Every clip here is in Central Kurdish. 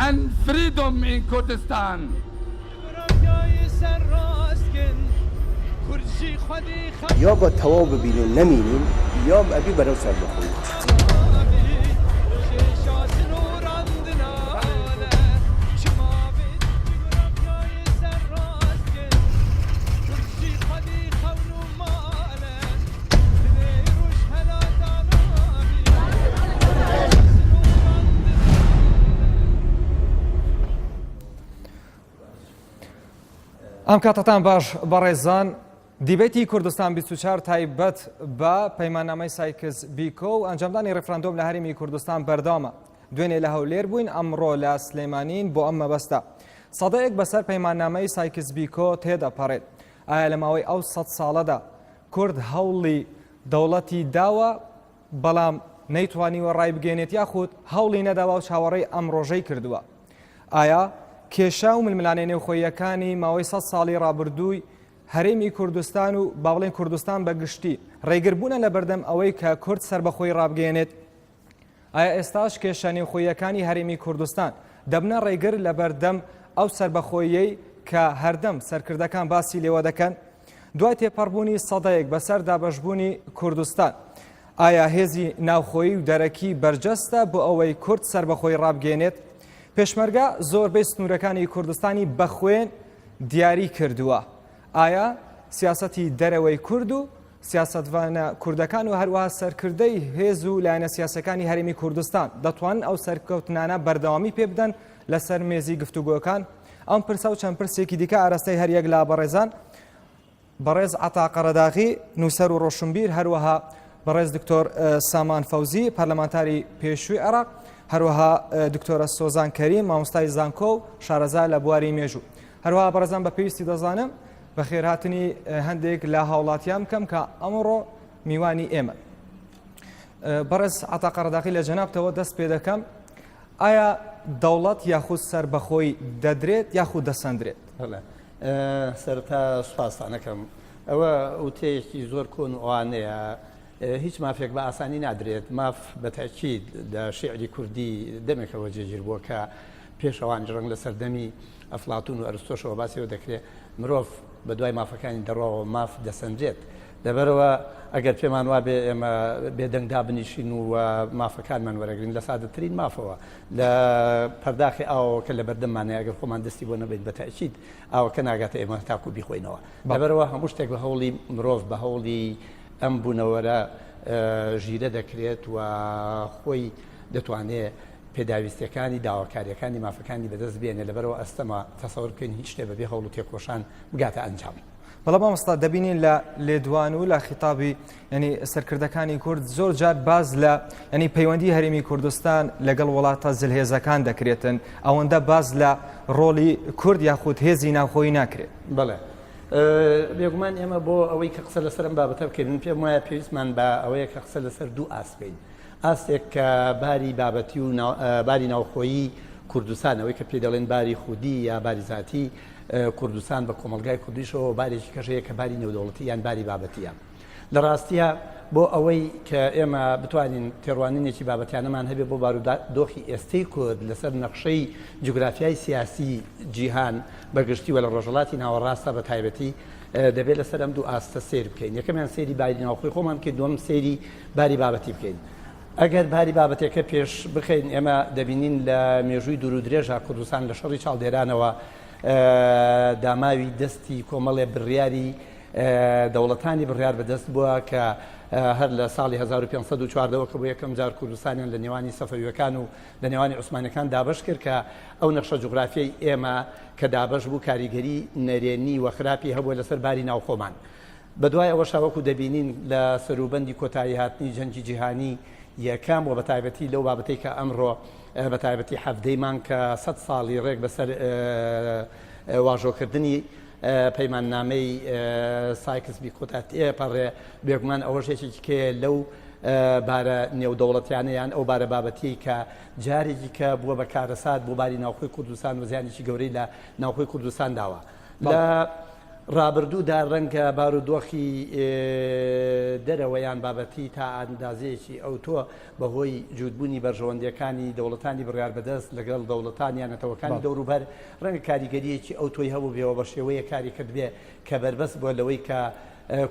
and freedom in Kurdistan. یا با تەواو ببین و نەمینین یا ئەبی بەرەو سەربەخۆیی. ئەم کاتەتان باش بەڕێزان دیبەیتی کوردستان 24 تایبەت بە پەیماننامەی سایکس بیکۆ و ئەنجامدانی ڕیفراندۆم لە هەرێمی کوردستان بەردەوامە دوێنێ لە هەولێر بووین ئەمڕۆ لە سلێمانین بۆ ئەم مەبەستە سەدەیەک بەسەر پەیماننامەی سایکس بیکۆ تێدەپەڕێت ئایا لە ماوەی ئەو سەد ساڵەدا کورد هەوڵی دەوڵەتی داوە بەڵام نەیتوانیوە ڕایبگەیەنێت یاخود هەوڵی نەداوە و چاوەڕێی ئەم ڕۆژەی کردووە؟ ئایا کێشە و ململانێ نێوخۆییەکانی ماوەی سەد ساڵی ڕابردووی هەرێمی کوردستان و با بڵێین کوردستان بە گشتی ڕێگر بوونە لە بەردەم ئەوەی کە کورد سەربەخۆی ڕابگەیەنێت؟ ئایا ئێستاش کێشە نێوخۆییەکانی هەرێمی کوردستان دەبنە ڕێگر لەبەردەم ئەو سەربەخۆییەی کە هەردەم سەرکردەکان باسی لێوە دەکەن؟ دوای تێپەڕبوونی سەدەیەک بەسەر دابەشبوونی کوردستان، ئایا هێزی ناوخۆیی و دەرەکی بەرجەستە بۆ ئەوەی کورد سەربەخۆیی ڕابگەیەنێت؟ پێشمەرگە زۆربەی سنوورەکانی کوردستانی بە خوێن دیاری کردووە. ئایا سیاسەتی دەرەوەی کورد و سیاسەتڤانە کوردەکان و هەروەها سەرکردەی هێز و لایەنە سیاسەکانی هەرێمی کوردستان دەتوانن ئەو سەرکەوتنانە بەردەوامی پێ بدەن لەسەر مێزی گفتوگۆکان؟ ئەم پرسە و چەند پرسێکی دیکە ئاراستەی هەریەک لە بەڕێزان بەڕێز عەتا قەرەداغی نووسەر و ڕۆشنبیر هەروەها بەڕێز دکتۆر سامان فەوزی پەرلەمانتاری پێشووی عێراق هەروەها دکتۆرە سۆزان کەریم مامۆستای زانکۆ و شارەزا لە بواری مێژوو هەروەها بەڕێزان بە پێویستی دەزانم بەخێرهاتنی هەندێک لە هاوڵاتیان بکەم کە ئەمڕۆ میوانی ئێمە بەڕێز عەتا قەرەداغی لە جەنابتەوە دەست پێ دەکەم ئایا دەوڵەت یاخود سەربەخۆی دەدرێت یاخود دەسەندرێت؟ سەرەتا سوپاستان ئەکەم. ئەوە وتەیەکی زۆر کۆن و ئەوانەیە. هیچ مافێک بە ئاسانی نادرێت. ماف بە تەئکید لە شیعری کوردی دەمێکەوە جێگیر بووە کە پێش ئەوانیش ڕەنگ لە سەردەمی ئەفلاتوون و ئەرستۆشەوە باسی ئەوە دەکرێ مرۆڤ بە دوای مافەکانی دەڕواوە ماف دەسەنرێت. لەبەرئەوە ئەگەر پێمان وابێ ئێمە بێدەنگ دابنیشین و مافەکانمان وەرەگرین لە سادەترین مافەوە لە پەرداخی ئاوەوە کە لە بەردەممانەیە ئەگەر خۆمان دەستی بۆ نەبەین بە تەئکید ئاوەکە ناگاتە ئێمە تاکوو بیخۆینەوە. لەبەرئەوە هەموو شتێک بە هەوڵی مرۆڤ بە هەوڵی ئەم بوونەوەرە ژیرە دەکرێت و خۆی دەتوانێ پێداویستیەکانی داواکاریەکانی مافەکانی بەدەست بێنێ لەبەرئەوە ئەستەمە تەسەور بکەین هیچ شتێ بەبێ هەوڵ و تێکۆشان بگاتە ئەنجام. بەڵێ مامۆستا دەبینین لە لێدوان و لە خیتابی ینی سەرکردەکانی کورد زۆر جار باز لە ینی پەیوەندی هەرێمی کوردستان لەگەڵ وڵاتە زلهێزەکان دەکرێتن ئەوەندە باز لە ڕۆڵی کورد یاخود هێزی ناوخۆی ناکرێت. بەڵێ بێگومان ئێمە بۆ ئەوەی کە قسە لەسەر ئەم بابەتە بکەین من پێم وایە پێویستمان بە ئەوەیە کە قسە لەسەر دوو ئاست بکەین ئاستێک کە باری بابەتی و باری ناوخۆیی کوردستان ئەوەی کە پێی دەڵێن باری خودی یا باری زاتی کوردستان بە کۆمەڵگای کوردیشەوە بارێکی کەش هەیە کە باری نێودەوڵەتی یان باری بابەتیە. لە ڕاستیا بۆ ئەوەی کە ئێمە بتوانین تێڕوانینێکی بابەتیانەمان هەبێ بۆ بارودۆخی ئێستەی کورد لەسەر نەخشەی جوگرافیای سیاسی جیهان بە گشتی و لە ڕۆژهەڵاتی ناوەڕاستدا بە تایبەتی دەبێت لەسەر ئەم دوو ئاستە سەیر بکەین. یەکەمیان سەیری باری ناوخۆی خۆمان بکەین، دووەم سەیری باری بابەتی بکەین. ئەگەر باری بابەتێکە پێش بخەین ئێمە دەبینین لە مێژووی دوور و درێژا کوردستان لە شەڕی چاڵدێرانەوە داماوی دەستی کۆمەڵێ بڕیاری دەوڵەتانی بڕیار بەدەست بووە کە هەر لە ساڵی 1514 کە بۆ یەکەم جار کوردستانیان لە نێوانی سەفەویەکان و لە نێوانی عوسمانەکان دابەش کرد کە ئەو نەخشە جوگرافیای ئێمە کە دابەش بوو کاریگەری نەرێنی و خراپی هەبووە لەسەر باری ناوخۆمان. بەدوای ئەوەشا وەکو دەبینین لە سەروبەندی کۆتاییهاتنی جەنگی جیهانی یەکەم و بەتایبەتی لەو بابەتەی کە ئەمڕۆ بەتایبەتی حەڤدەی مانگ کە سەد ساڵی ڕێک بەسەر واژۆکردنی پەیماننامەی سایکس بیکۆتا تێپەڕێ، بێگومان ئەوەش یەکێکی کەیە لەو بارە نێودەوڵەتیانە یان ئەو بارە بابەتیەی کە جارێکی کە بووە بە کارەسات بۆ باری ناوخۆی کوردستان و زیانێکی گەورەی لە ناوخۆی کوردستان داوە. لە. ڕابردوودا ڕەنگە بارودۆخی دەرەوە یان بابەتی تا ئەندازەیەکی ئەوتۆ بەهۆی جووتبوونی بەرژەوەندییەکانی دەوڵەتانی بڕیاربەدەست لەگەڵ دەوڵەتان یان نەتەوەکانی دەوروبەر ڕەنگە کاریگەرییەکی ئەوتۆی هەبووبێ و بە شێوەیەک کاری کردبێ کە بەربەست بووە لەوەی کە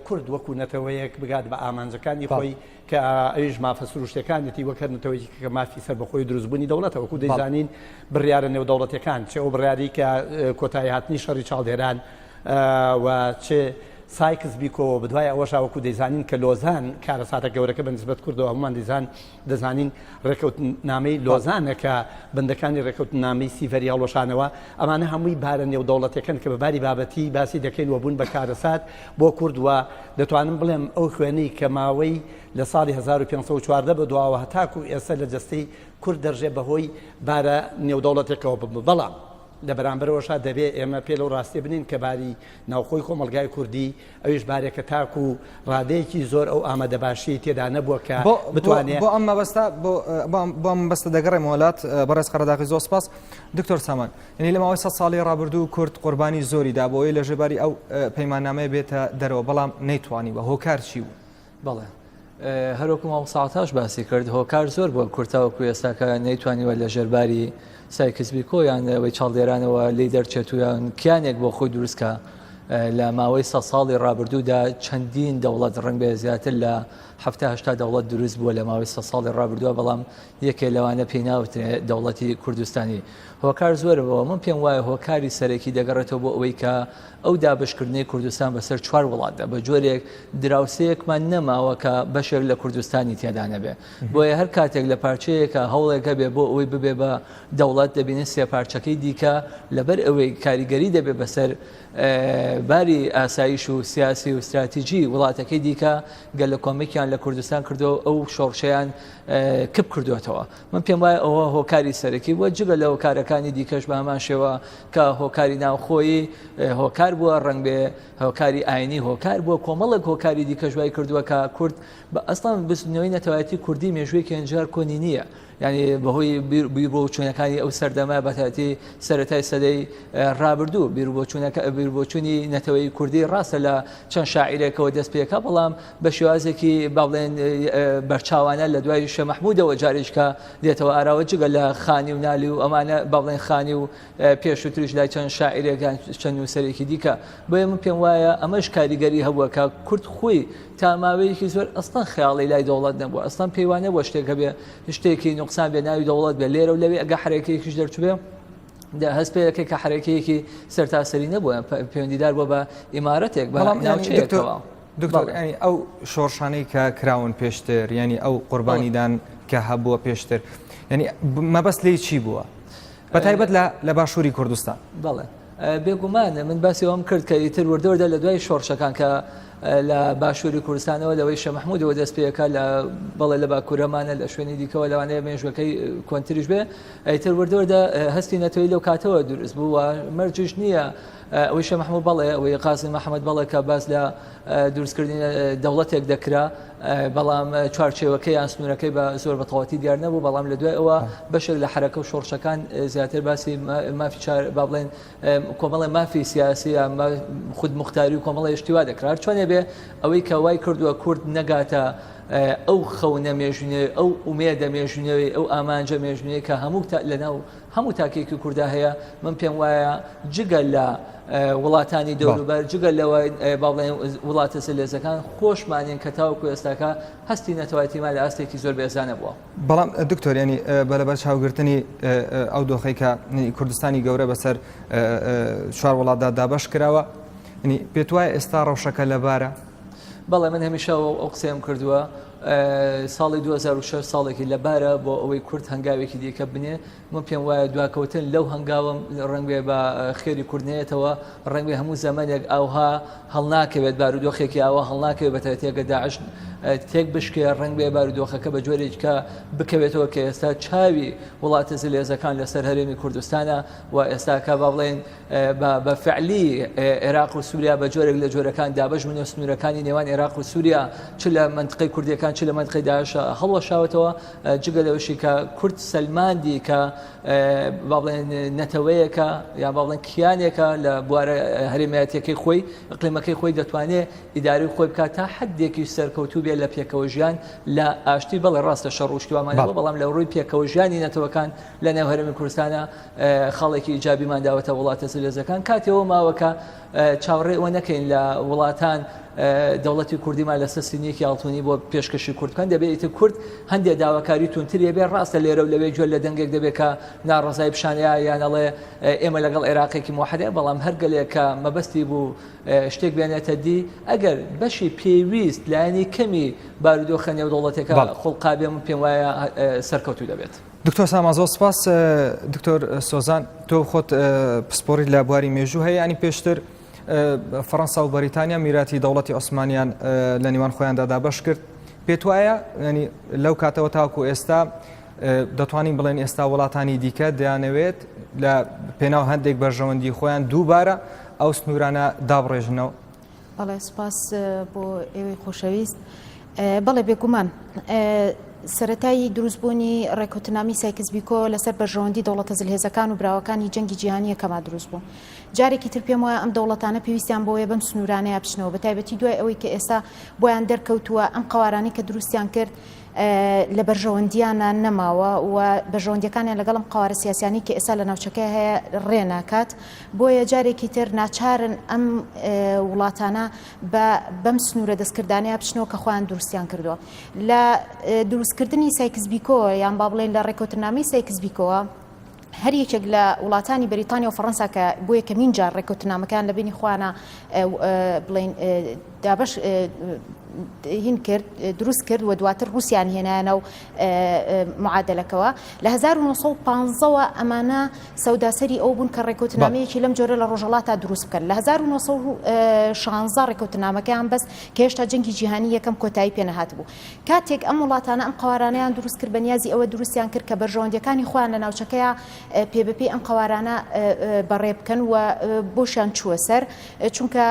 کورد وەکوو نەتەوەیەک بگات بە ئامانجەکانی خۆی کە ئەویش مافە سروشتیەکانیەتی وەک هەر نەتەوەیەکی کە مافی سەربەخۆی دروستبوونی دەوڵەتە وەکوو دەیزانین بڕیارە نێودەوڵەتیەکان چ ئەو بڕیاری کە کۆتایی هاتنی شەڕی چاڵدێران و چ سایکس بیکۆ بەدوای ئەوەشا وەکو دەیزانین کە لۆزان کارەساتە گەورەکە بە نسبەت کوردەوە هەمومان دەیزان دەزانین ڕێکەوتنامەی لۆزانە کە بەندەکانی ڕێکەوتنامەی سیڤەری هەڵوەشانەوە ئەمانە هەمووی بارە نێودەوڵەتەکەن کە بە باری بابەتی باسی دەکەین و بوون بە کارەسات بۆ کورد و دەتوانم بڵێم ئەو خوێنەی کە ماوەی لە ساڵی 1514 بە دواوە هەتاکو ئێستا لە جەستەی کورد دەرژێ بەهۆی بارە نێودەوڵەتێکەوە بەڵام لە بەرامبەرەوەشا دەبێ ئێمە پێ لەو ڕاستیە بنێین کە باری ناوخۆی کۆمەڵگای کوردی ئەویش بارێکە تاکو ڕادەیەکی زۆر ئەو ئامادەباشیەی تێدا نەبووە کە بتوانێ بۆ ئەم مەبەستە بۆ ئەم مەبەستە دەگەڕێمەوە لات بەڕێز قەرەداغی زۆر سپاس دکتۆر سامان یعنی لە ماوەی 100 ساڵی ڕابردوو کورد قوربانی زۆری دا بۆ ئەوەی لە ژێباری ئەو پەیماننامەیە بێتە دەرەوە بەڵام نەیتوانیوە هۆکار چی بوو؟ بەڵێ هەروەکو مامۆستا عەتاش باسی کرد هۆکار زۆر بووە کورد تاوەکو ئێستاکە نەیتوانیوە لە ژێرباری سایکس بیکۆ یان ئەوەی چاڵدێرانەوە لێی دەرچێت و یان کیانێک بۆ خۆی دروستکە لە ماوەی سە ساڵی ڕابردوودا چەندین دەوڵەت ڕنگ بێ زیاتر لە هەشتا دەوڵەت دروست بووە لە ماوەی سە ساڵی ڕابردووە بەڵام یەکێ لەوانە پێی ناوترێ دەوڵەتی کوردستانی هۆکار زۆرە بەوە من پێم وایە هۆکاری سەرەکی دەگەڕێتەوە بۆ ئەوەی کە ئەو دابەشکردنەی کوردستان بەسەر چوار وڵاتدا بە جۆرێک دراوسێیەکمان نەماوە کە بەشێک لە کوردستانی تێدا نەبێ بۆیە هەر کاتێک لە پارچەیەکە هەوڵێک هەبێ بۆ ئەوەی ببێ بە دەوڵەت دەبینین سێ پارچەکەی دیکە لەبەر ئەوەی کاریگەری دەبێ بەسەر باری ئاسایش و سیاسی و استراتیجی وڵاتەکەی دیکە گەلە کۆمەکیان لە کوردستان کردو ئەو شۆڕشیان کپ کردوێتەوە من پێم وایە ئەوە هۆکاری سەرەکی بووە جگە لە هۆکارەکانی دیکەش بە هەمان شێوە کە هۆکاری ناوخۆیی هۆکار بووە ڕەنگ بێ هۆکاری ئاینی هۆکار بووە کۆمەڵێک هۆکاری دیکەش وای کردووە کە کورد بە ئەسڵان بزوتنەوەی نەتەوایەتی کوردی مێژوویەکی ئەنجار کۆنی نییە یعنی بەهۆی بیربۆچوونەکانی ئەو سەردەمە بەتایبەتی سەرەتای سەدەی ڕابردوو بیربۆچوونەکە بیربۆچوونی نەتەوەی کوردی ڕاستە لە چەند شاعیرێکەوە دەست پێکا بەڵام بە شێوازێکی با بڵێن بەرچاوانە لە دوای شێ مەحموودەوە جارێکە دێتەوە ئاراوە جگە لە خانی و نالی و ئەمانە با بڵێن خانی و پێشووتریش لای چەند شاعیرێک یان چەند نووسەرێکی دیکە بۆیە من پێم وایە ئەمەش کاریگەری هەبووە کە کورد خۆی تا ماوەیەکی زۆر ئەسڵەن خەیاڵی لای دەوڵەت نەبووە ئەسڵەن پێی وا نەبووە شتێک هەبێ شتێکی نوقسان بێ ناوی دەوڵەت بێ لێرە و لەوێ ئەگە حەرەکەیەکیش دەرچووبێ هەست پێ دەکەی کە حەرەکەیەکی سەرتاسەری نەبووە پەیوەندیدار بووە بە ئیمارەتێک بە ناوچەیەکەوە. دکتۆر ینی ئەو شۆڕشانەی کە کراون پێشتر ینی ئەو قوربانیدان کە هەبووە پێشتر ینی مەبەست لێی چی بووە بە تایبەت لە باشووری کوردستان؟ بەڵێ بێگومان من باسی ئەوم کرد کە ئیتر وردەوردە لە دوای شۆڕشەکان کە لە باشووری کوردستانەوە لەوەی شێ مەحموودەوە دەست پێکا لە بەڵێ لە باکوورەمانە لە شوێنی دیکەوە لەوانەیە مێژوەکەی کۆنتریش بێ ئیتر وردە وردە هەستی نەتەوەی لەو کاتەوە دروست بوو و مەرجیش نییە ئەوەی شێ مەحموود بەڵێ ئەوەی قازی محەممەد بەڵێ کە باس لە دروستکردنی دەوڵەتێک دەکرا بەڵام چوارچێوەکەی یان سنوورەکەی بە زۆر بە تەواوەتی دیار نەبوو بەڵام لە دوای ئەوە بەشێک لە حەرەکە و شۆڕشەکان زیاتر باسی مافی چار با بڵێن کۆمەڵی مافی سیاسی خود مختاری و کۆمەڵی شتیوا دەکرا چۆنێ بێ ئەوەی کە وای کردووە کورد نەگاتە ئەو خەونە مێژوونەوەی ئەو ئومێدە مێژوونەوەی ئەو ئامانجە مێژوونەی کە هەموو لەناو هەموو تاکێکی کوردا هەیە من پێم وایە جگە لە وڵاتانی دەوروبەر جگە لەوە با بڵێن وڵاتە زلێزەکان خۆشمانین کە تاوەکو ئێستاکە هەستی نەتەوایەتیمان لە ئاستێکی زۆر بێزانە بووە. بەڵام دکتۆر ینی بە لەبەر چاوگرتنی ئەو دۆخەی کە کوردستانی گەورە بەسەر چوار وڵاتدا دابەش کراوە ینی پێت وایە ئێستا ڕەوشەکە لەبارە؟ بەڵێ من هەمیشە ئەو قسەیەم کردووە ساڵی 2006 ساڵێکی لەبارە بۆ ئەوەی کورد هەنگاوێکی دیکە بنێ من پێم وایە دواکەوتن لەو هەنگاوەم ڕەنگێ بە خێری کورد نەیەتەوە ڕەنگێ هەموو زەمەنێک ئاوها هەڵناکەوێت بارودۆخێکی ئاوا هەڵناکەوێت بە تایبەتی ئەگەر داعش تێک بشکێ، ڕەنگ بێ بارودۆخەکە بە جۆرێکە بکەوێتەوە کە ئێستا چاوی وڵاتە زلێزەکان لەسەر هەرێمی کوردستانە و ئێستاکە با بڵێن بە فعلی عێراق و سووریا بە جۆرێک لە جۆرەکان دابەش بوون و سنوورەکانی نێوان عێراق و سووریا چ لە منطقەی کوردیەکان چ لە منطقەی داعش هەڵوەشاوەتەوە جگە لەوەشی کە کورد سەلماندی کە با بڵێن نەتەوەیەکە یا با بڵێن کیانێکە لە بوارە هەرێمایەتیەکەی خۆی ئەقلیمەکەی خۆی دەتوانێت ئیداری خۆی بکات تا حدێکی سەرکەوتوو بێت لە پێکەوە ژیان لە ئاشتی بەڵێ ڕاستە شەڕ و شتیوامان بەڵام لە ڕووی پێکەوە ژیانی نەتەوەکان لە نێو هەرێمی کوردستانە خاڵێکی ئیجابیمان داوەتە وڵاتە زلێزەکان کاتێەوە ماوە کە چاوەڕێ ئەوە نەکەین لە وڵاتان دەوڵەتی کوردیمان لەسەر سینیەکی ئاڵتونی بۆ پێشکەشی کورد بکەن دەبێت ئیتر کورد هەندێک داواکاری تونتری بێ ڕاستە لێرە و لەوێ گوێ لە دەنگێک دەبێت کە ناڕەزای پیشانیا یان ئەڵێ ئێمە لەگەڵ عێراقێکی موحدە بەڵام هەر گەلێک کە مەبەستی بوو شتێک بێنێتە دی ئەگەر بەشی پێویست لایەنی کەمی بارودۆخە نێودەوڵەتەکە خوڵقابێ من پێم وایە سەرکەوتوو دەبێت. دکتۆر سامان زۆر سپاس دکتۆر سۆزان تۆ خۆت پسپۆڕی لە بواری مێژوو هەیە ینی پێشتر فەڕەنسا و بەریتانیا میراتی دەوڵەتی عوسمانیان لە نێوان خۆیاندا دابەش کرد پێت وایە ینی لەو کاتەوە تاکو ئێستا دەتوانین بڵێن ئێستا وڵاتانی دیکە دەیانەوێت لە پێناو هەندێک بەرژەوەندی خۆیان دووبارە ئەو سنوورانە دابڕێژنەوە بەڵێ سوپاس بۆ ئێوەی خۆشەویست. بەڵێ بێگومان سەتایی دروستبوونی ڕێکوتنامی سایکس بیکۆ لەسەر بەرژەوەندی دەوڵەتە زلهێزەکان و براوەکانی جەنگی جیهانی یەکەما دروست بوو. جارێکی تر پێم وایە ئەم دەوڵەتانە پێویستیان بۆیە بەم سنوورانەیە بچنەوە بە تایبەتی دوای ئەوەی کە ئێستا بۆیان دەرکەوتووە ئەم قەوارانەی کە دروستیان کرد لە بەرژەوەندیانە نەماوە و بەرژەوەندیەکانیان لەگەڵ ئەم قەوارە سیاسیانەی کە ئێستا لە ناوچەکە هەیە ڕێ ناکات بۆیە جارێکی تر ناچارن ئەم وڵاتانە بە بەم سنوورە دەستکردانەیە بچنەوە کە خۆیان دروستیان کردووە لە دروستکردنی سایکس بیکۆ یان با بڵێن لە ڕێککەوتنامەی سایکس بیکۆوە هەر یەکێک لە وڵاتانی بەریتانیا و فەڕەنسا کە بۆ یەکەمین جار ڕێککەوتنامەکەیان لە بینی خۆیانە بڵێن دابش هین کرد دروست کرد و دواتر رووسیان هێنایانە و معادلەکەوە لە 1915ەوە ئەمانە سەوداسەری ئەو بوون کە ڕێککەوتنامەیەکی لەم جۆرە لە ڕۆژهەڵاتا دروست بکەن لە 1916 ڕێککەوتنامەکەیان بەس کە هێشتا جەنگی جیهانی یەکەم کۆتایی پێنەهاتبوو کاتێک ئەم وڵاتانە ئەم قەوارانەیان دروست کرد بە نیازی ئەوە دروستیان کرد کە بەرژەوەندیەکانی خۆیان لە ناوچەکەیا پێ بە پێی ئەم قەوارانە بەڕێ بکەن و بۆشیان چووە سەر چونکە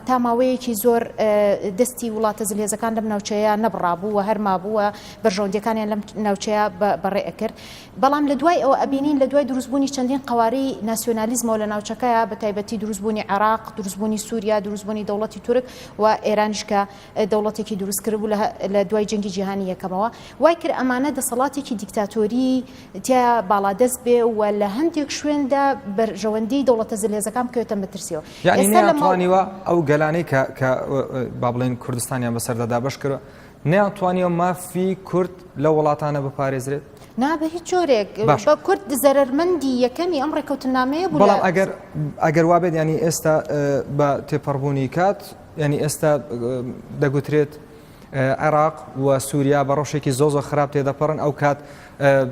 تا ماوەیەکی زۆر دەستی وڵاتە زلهێزەکان لەم ناوچەیە نەبڕابوو و هەر مابوو و بەرژەوەندیەکانیان لەم ناوچەیە بەڕێ ئەکرد بەڵام لە دوای ئەوە ئەبینین لە دوای دروستبوونی چەندین قەوارەی ناسیۆنالیزمەوە لە ناوچەکەیا بە تایبەتی دروستبوونی عێراق دروستبوونی سووریا دروستبوونی دەوڵەتی تورک و ئێرانیش کە دەوڵەتێکی دروست کردبوو لە دوای جەنگی جیهانی یەکەمەوە وای کرد ئەمانە دەسەڵاتێکی دیکتاتۆری تیا باڵادەست بێ و لە هەندێک شوێندا بەرژەوەندی دەوڵەتە زلهێزەکان بکەوێتە مەترسیەوە. یعنی نەیانتوانیوە ئەو گەلانەی کە کە با بڵێن کوردستانیان بەسەردا دابەش کردوە نەیانتوانیوە مافی کورد لە وڵاتانە بپارێزرێت؟ نا بە هیچ جۆرێک بە کورد زەرەرمەندی یەکەمی ئەم ڕێکەوتنامەیە بوو. بەڵام ئەگەر ئەگەر وابێت ینی ئێستا بە تێپەڕبوونی کات یانی ئێستا دەگوترێت عێراق و سووریا بە ڕەوشێکی زۆ زۆر خراپ تێدەپەڕن ئەو کات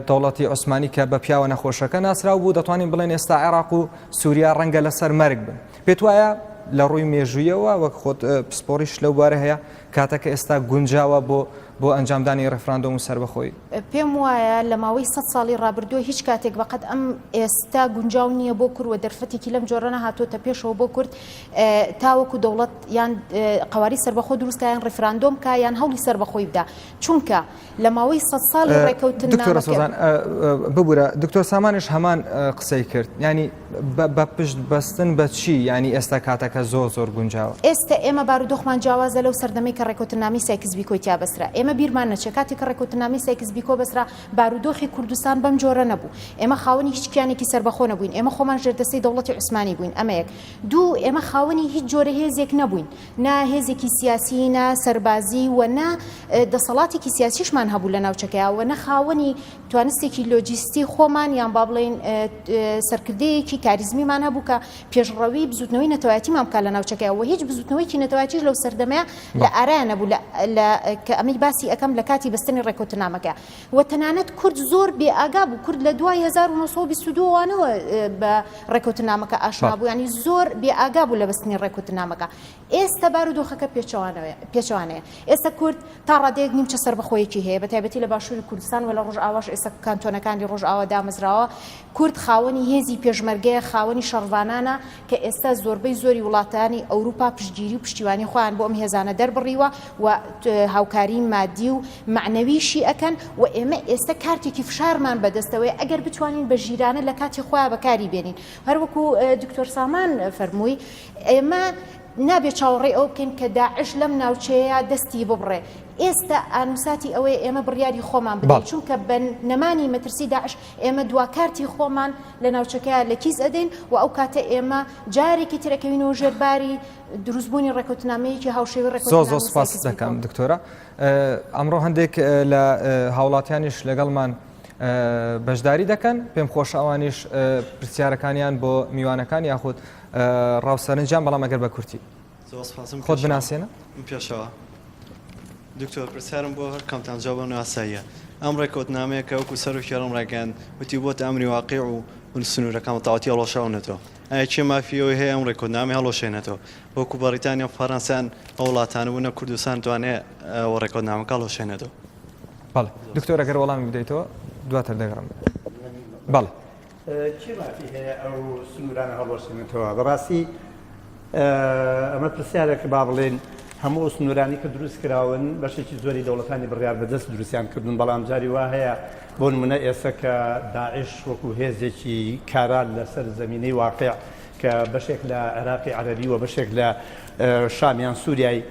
دەوڵەتی عوسمانی کە بە پیاوە نەخۆشەکە ناسراو بوو دەتوانین بڵێن ئێستا عێراق و سووریا ڕەنگە لەسەر مەرگ بن پێت وایە لە ڕووی مێژوویەوە وەک خۆت پسپۆڕیش لەو بارە هەیە کاتەکە ئێستا گونجاوە بۆ بۆ ئەنجامدانی ڕێفراندۆم و سەربەخۆیی؟ پێم وایە لە ماوەی سەد ساڵی ڕابردووە هیچ کاتێک بەقەد ئەم ئێستا گونجاو نییە بۆ کورد و دەرفەتێکی لەم جۆرە نەهاتووەتە پێشەوە بۆ کورد تاوەکو دەوڵەت یان قەواری سەربەخۆ دروست کا یان ڕیفراندۆم کا یان هەوڵی سەربەخۆی بدا چونکە لە ماوەی سەد ساڵی ڕێکەوتن دکتۆرە سۆزان ببورە دکتۆر سامانش هەمان قسەی کرد ینی بە پشت بەستن بە چی ینی ئێستا کاتەکە زۆر زۆر گونجاوە ئێستا ئێمە بارودۆخمان جیاوازە لەو سەردەمەی کە ڕێکەوتننامەی سایکس بیکۆی تیا بەسرا ئێمە بیرمان نەچێ کاتێک کە ڕێکەوتننامەی سایکس بیکۆ بەسرا بارودۆخی کوردستان بەم جۆرە نەبوو ئێمە خاوەنی هیچ کیانێکی سەربەخۆ نەبووین ئێمە خۆمان ژێردەستەی دەوڵەتی عوسمانی بووین ئەمە یەک دوو، ئێمە خاوەنی هیچ جۆرە هێزێک نەبووین، نە هێزێکی سیاسی، نە سەربازی و نە دەسەڵاتێکی سیاسیشمان هەبوو لە ناوچەکەیا و نە خاوەنی توانستێکی لۆجیستی خۆمان یان با بڵێین سەرکردەیەکی کاریزمیمان هەبوو کە پێشڕەوی بزوتنەوەی نەتەوایەتیمان بکات لە ناوچەکەیا و هیچ بزوتنەوەیەکی نەتەوایەتیش لەو سەردەمەیا لە ئارایا نەبوو لە کە ئەمەی باس. باسی ئەکەم لە کاتی بەستنی ڕێکەوتنامەکە و تەنانەت کورد زۆر بێ ئاگا بوو کورد لە دوای 1922 وانەوە بە ڕێکەوتنامەکە ئاشنا بوو ینی زۆر بێ ئاگا بوو لە بەستنی ڕێکوتنامەکە ئێستا بارودۆخەکە پێچەوانەیە ئێستا کورد تا ڕادەیەک نیمچە سەربەخۆیەکی هەیە بە تایبەتی لە باشووری کوردستان و لە ڕۆژئاواش ئێستا کانتۆنەکانی ڕۆژئاوا دامەزراوە کورد خاوەنی هێزی پێشمەرگەیە خاوەنی شەڕڤانانە کە ئێستا زۆربەی زۆری وڵاتانی ئەوروپا پشتگیری و پشتیوانی خۆیان بۆ ئەم هێزانە دەربڕیوە و هاوکاری مادی و مەعنەویشی ئەکەن و ئێمە ئێستا کارتێکی فشارمان بەدەستەوەیە ئەگەر بتوانین بە ژیرانە لە کاتی خۆیان بەکاری بێنین هەروەکو دکتۆر سامان فەرمووی ئێمە نابێ چاوەڕێی ئەوە بکەین کە داعش لەم ناوچەیە دەستی ببڕێ. ئێستا ئانوساتی ئەوەیە ئێمە بڕیاری خۆمان بدەین، چونکە بە نەمانی مەترسی داعش ئێمە دوا کارتی خۆمان لە ناوچەکەیا لە کیس ئەدەین و ئەو کاتە ئێمە جارێکی تر ئەکەوینەوە ژێر باری دروستبوونی ڕێکەوتنامەیەکی هاوشێوەی زۆر زۆر ڕێکەوتنامەی سپاست سایکس بیکۆ. دەکەم دکتۆرە. ئەمڕۆ هەندێک لە هاوڵاتیانیش لەگەڵمان بەشداری دەکەن، پێم خۆشە ئەوانیش پرسیارەکانیان بۆ میوانەکان یاخود ڕاو سەرنجیان بەڵام ئەگەر بە کورتی. زۆر سپاسم خۆت بناسێنە. من پێشەوا. دکتۆر پرسیارم بۆ هەر کامتان جواب ئەم ئاساییە. ئەم ڕێکەوتنامەیە کە وەکو سەرۆکی هەرێم ڕایگەیاند وتی بۆتە ئەمری واقیع و سنوورەکان بە تەواوەتی هەڵوەشاونەتەوە. ئایا کێ مافی ئەوەی هەیە ئەم ڕێکەوتنامەیە هەڵوەشێنێتەوە؟ وەکو بەڕیتانیا و فەرەنسا ئەو وڵاتانە بوونە کوردستان توانێ ئەو ڕێکەوتنامەکە هەڵوەشێنێتەوە. بەڵێ دکتۆر ئەگەر وەڵامی بدەیتەوە دواتر دەگەڕم. بەڵێ. کێ مافی هەیە ئەو سنوورانە هەڵوەشێنێتەوە؟ بەڕاستی ئەمە پرسیارێکە با بڵێین هەموو ئەو سنوورانی کە دروست کراون بەشێکی زۆری دەوڵەتانی بڕیار بەدەست دروستیان کردوون، بەڵام جاری وا هەیە بۆ نمونە ئێستا کە داعش وەکو هێزێکی کارا لەسەر زەمینەی واقع کە بەشێک لە عێراقی عەرەبی و بەشێک لە شام یان سووریای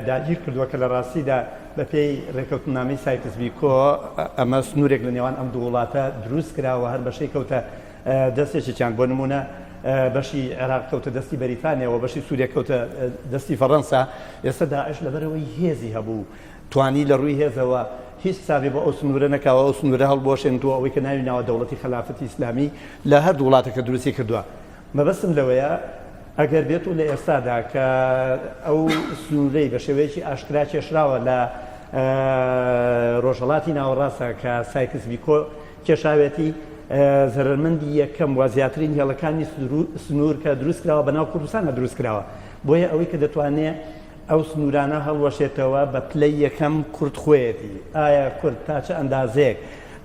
داگیر کردووە کە لە ڕاستیدا بەپێی ڕێکەوتننامەی سایکس بیکۆ ئەمە سنوورێک لە نێوان ئەم دوو وڵاتە دروست کرا و هەر بەشەی کەوتە دەست یەکێکیان بۆ نموونە بەشی عێراق کەوتە دەستی بەریتانیا و بەشی سووریا کەوتە دەستی فەڕەنسا ئێستا داعش لەبەرەوەی هێزی هەبوو توانی لە ڕووی هێزەوە هیچ حسابی بۆ ئەو سنوورە نەکاوە ئەو سنوورە هەڵبوەشێنێتەوە ئەوەی کە ناوی ناوە دەوڵەتی خەلافەتی ئیسلامی لە هەردوو وڵاتەکە دروستی کردووە مەبەستم لەوەیە ئەگەر بێت و لە ئێستادا کە ئەو سنوورەی بە شێوەیەکی ئاشکرا کێشراوە لە ڕۆژهەڵاتی ناوەڕاستە کە سایکس بیکۆ کێشاوێتی، زەرەرمەندی یەکەم و زیاترین هێڵەکانی سنوور کە دروست کراوە بەناو کوردستانە دروست کراوە. بۆیە ئەوەی کە دەتوانێ ئەو سنوورانە هەڵوەشێتەوە بە پلەی یەکەم کورد خۆیەتی. ئایا کورد تا چ ئەندازەیەک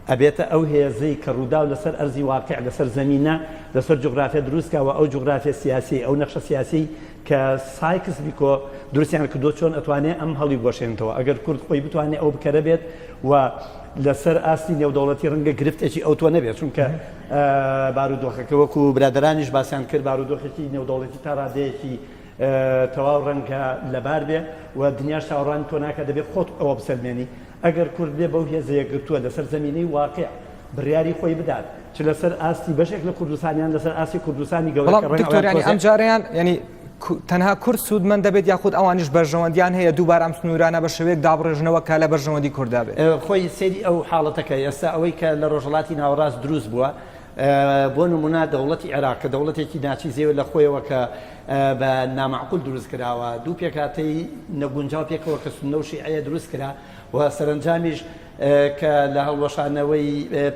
ئەبێتە ئەو هێزەی کە ڕووداو لەسەر ئەرزی واقع، لەسەر زەمینە، لەسەر جوغرافیا دروست کا و ئەو جوغرافیا سیاسیەی، ئەو نەخشە سیاسیەی کە سایکس بیکۆ دروستیان کردووە چۆن ئەتوانێ ئەم هەڵیبوەشێنێتەوە؟ ئەگەر کورد خۆی بتوانێ ئەو بکەرە بێت و لەسەر ئاستی نێودەوڵەتی ڕەنگە گرفتێکی ئەوتۆ نەبێت، چونکە بارودۆخەکە وەکو برادەرانیش باسیان کرد بارودۆخێکی نێودەوڵەتی تا ڕادەیەکی تەواو ڕەنگە لەبار بێ و دنیاش چاوەڕوانی تۆ ناکات دەبێ خۆت ئەوە بسەلمێنی. ئەگەر کورد بێ بەو هێزە یەکگرتووە لەسەر زەمینەی واقیع بڕیاری خۆی بدات چ لەسەر ئاستی بەشێک لە کوردستان یان لەسەر ئاستی کوردستانی گەورە بەڵام کە ڕەنگە دکتۆر ئەوان یانی تۆزێ ئەم جارەیان یانی تەنها کورد سوودمەند دەبێت یاخود ئەوانیش بەرژەوەندیان هەیە دووبارە ئەم سنوورانە بە شێوەیەک دابڕێژنەوە کە لە بەرژەوەندی کورددا بێت؟ خۆی سەیری ئەو حاڵەتە کە ئێستا ئەوەی کە لە ڕۆژهەڵاتی ناوەڕاست دروست بووە بۆ نموونە دەوڵەتی عێراق کە دەوڵەتێکی ناچیزەیە لە خۆیەوە کە بە نامەعقول دروست کراوە، دوو پێکهاتەی نەگونجاو پێکەوە کە سوننە و شیعەیە دروست کرا و سەرەنجامیش کە لە هەڵوەشانەوەی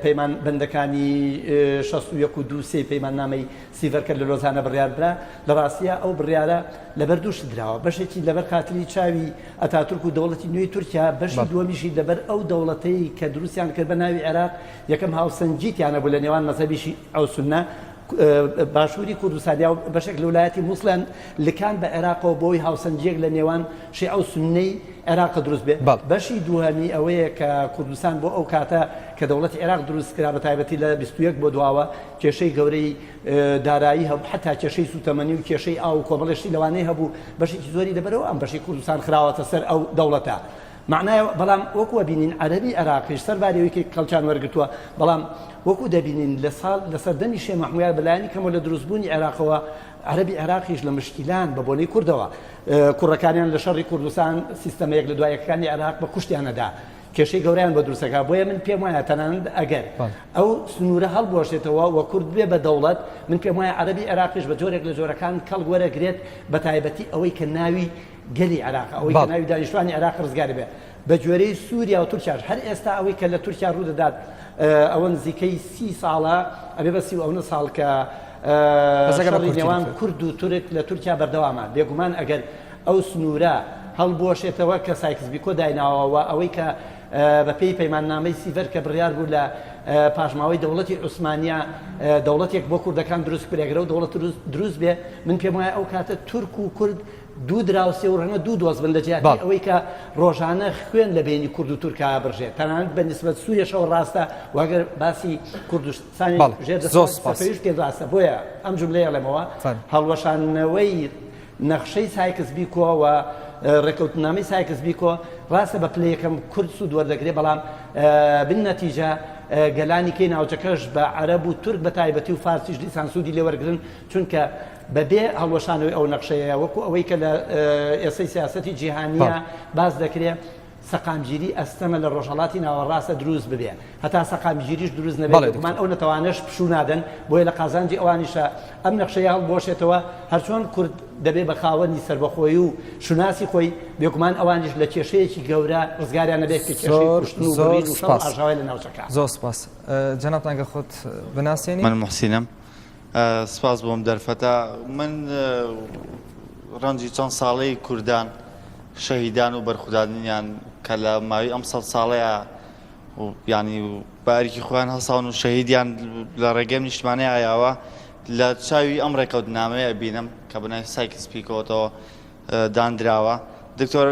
پەیمان بەندەکانی 61 و دوو سێی پەیماننامەی سیڤەر کە لە لۆزانە بڕیار درا، لە ڕاستیا ئەو بڕیارە لەبەر دوو شت دراوە، بەشێکی لەبەر خاتری چاوی ئەتاتورک و دەوڵەتی نوێی تورکیا، بەشی دووەمیشی لەبەر ئەو دەوڵەتەی کە دروستیان کرد بە ناوی عێراق، یەکەم هاوسەنگی تیا نەبوو لە نێوان مەزهەبی شیعە و سوننە، باشووری کوردستان یا بەشێک لە ولایەتی موسڵیان لکان بە عێراقەوە بۆی هاوسەنگییەک لە نێوان شیعە و سوننەی عێراق دروست بێ. بەشی دووهەمی ئەوەیە کە کوردستان بۆ ئەو کاتە کە دەوڵەتی عێراق دروست کرا بە تایبەتی لە 21 بۆ دواوە کێشەی گەورەی دارایی هەبوو حەتا کێشەی سووتەمەنی و کێشەی ئاو و کۆمەڵێ شتی لەوانەیە هەبوو بەشێکی زۆری لەبەرەوە ئەم بەشەی کوردستان خراوەتە سەر ئەو دەوڵەتە. مەعنای بەڵام وەکو ئەبینین عەرەبی عێراقیش سەرباری ئەوەی کە کەڵکیان وەرگرتووە بەڵام وەکو دەبینین لە ساڵ لە سەردەمی شێ مەحموویان بە لایەنی کەمەوە لە دروستبوونی عێراقەوە عەرەبی عێراقیش لە مشکیلان بە بۆنەی کوردەوە کوڕەکانیان لە شەڕی کوردستان سیستەمە یەک لە دوای یەکەکانی عێراق بە کوشتیان ئەدا کێشەی گەورەیان بۆ دروستەکە بۆیە من پێم وایە تەنانەت ئەگەر ئەو سنوورە هەڵبوەشێتەوە و کورد بێ بە دەوڵەت من پێم وایە عەرەبی عێراقیش بە جۆرێک لە جۆرەکان کەڵک وەرەگرێت بە تایبەتی ئەوەی کە ناوی گەلی عێراق ئەوەی کە ناوی دانیشتوانی عێراق ڕزگاری بێ. بە گوێرەی سووریا و تورکیاش هەر ئێستا ئەوەی کە لە تورکیا ڕوو دەدات ئەوە نزیکەی سی ساڵە ئەبێ بە سی و ئەونە ساڵ کە شەڕی نێوان کورد و تورک لە تورکیا بەردەوامە. بێگومان ئەگەر ئەو سنوورە هەڵبوەشێتەوە کە سایکس بیکۆ دایناوە و ئەوەی کە بە پێی پەیماننامەی سیڤەر کە بڕیار بوو لە پاشماوەی دەوڵەتی عوسمانیا دەوڵەتێک بۆ کوردەکان دروست بکرێ ئەگەر ئەو دەوڵەت دروست بێ من پێم وایە ئەو کاتە تورک و کورد دوو دراوسێ و ڕەنگە دوو دۆست بن لە جیاتی ئەوەی کە ڕۆژانە خوێن لە بەینی کورد و تورکا بڕژێ تەنانەت بە نیسبەت سووریەشەوە ڕاستە و ئەگەر باسی کوردستانی ژێر دەسەڵاتی سەفەویش بکەین ڕاستە بۆیە ئەم جوملەیە ئەڵێمەوە هەڵوەشاندنەوەی نەخشەی سایکس بیکۆ و ڕێکەوتنامەی سایکس بیکۆ ڕاستە بە پلەی یەکەم کورد سوود وەردەگرێ بەڵام بن نەتیجە گەلانی کەی ناوچەکەش بە عەرەب و تورک بە تایبەتی و فارسیش دیسان سوودی لێوەرگرن چونکە بەبێ هەڵوەشانەوەی ئەو نەخشەیە وەکو ئەوەی کە لە ئێستەی سیاسەتی جیهانییە باس دەکرێ سەقامگیری ئەستەمە لە ڕۆژهەڵاتی ناوەڕاستە دروست ببێ هەتا سەقامگیریش دروست نەبێت بێگومان ئەو نەتەوانەش پشوو نادەن بۆیە لە قازانجی ئەوانیشە ئەم نەخشەیە هەڵبوەشێتەوە هەرچۆن کورد دەبێ بە خاوەنی سەربەخۆیی و شوناسی خۆی بێگومان ئەوانیش لە کێشەیەکی گەورە ڕزگاریان نەبێت کە کێشەی کوشتن و بڕین و شەڕ و ئاژاوەیە لە ناوچەکە. زۆر سوپاس. جەنابتان گەر خۆت بناسێنی. من موحسینم. سپاس بۆم دەرفەتە. من ڕەنجی چەند ساڵەی کوردان، شەهیدان و بەرخودانیان کە لە ماوەی ئەم سەد ساڵەیە یانی بە ئەرکی خۆیان هەڵساون و شەهیدیان لە ڕێگەی ئەم نیشتمانەیە یاوە لە چاوی ئەم ڕێکەوتنامەیە ئەبینم کە بە ناوی سایکس پیکۆتەوە داندراوە. دکتۆر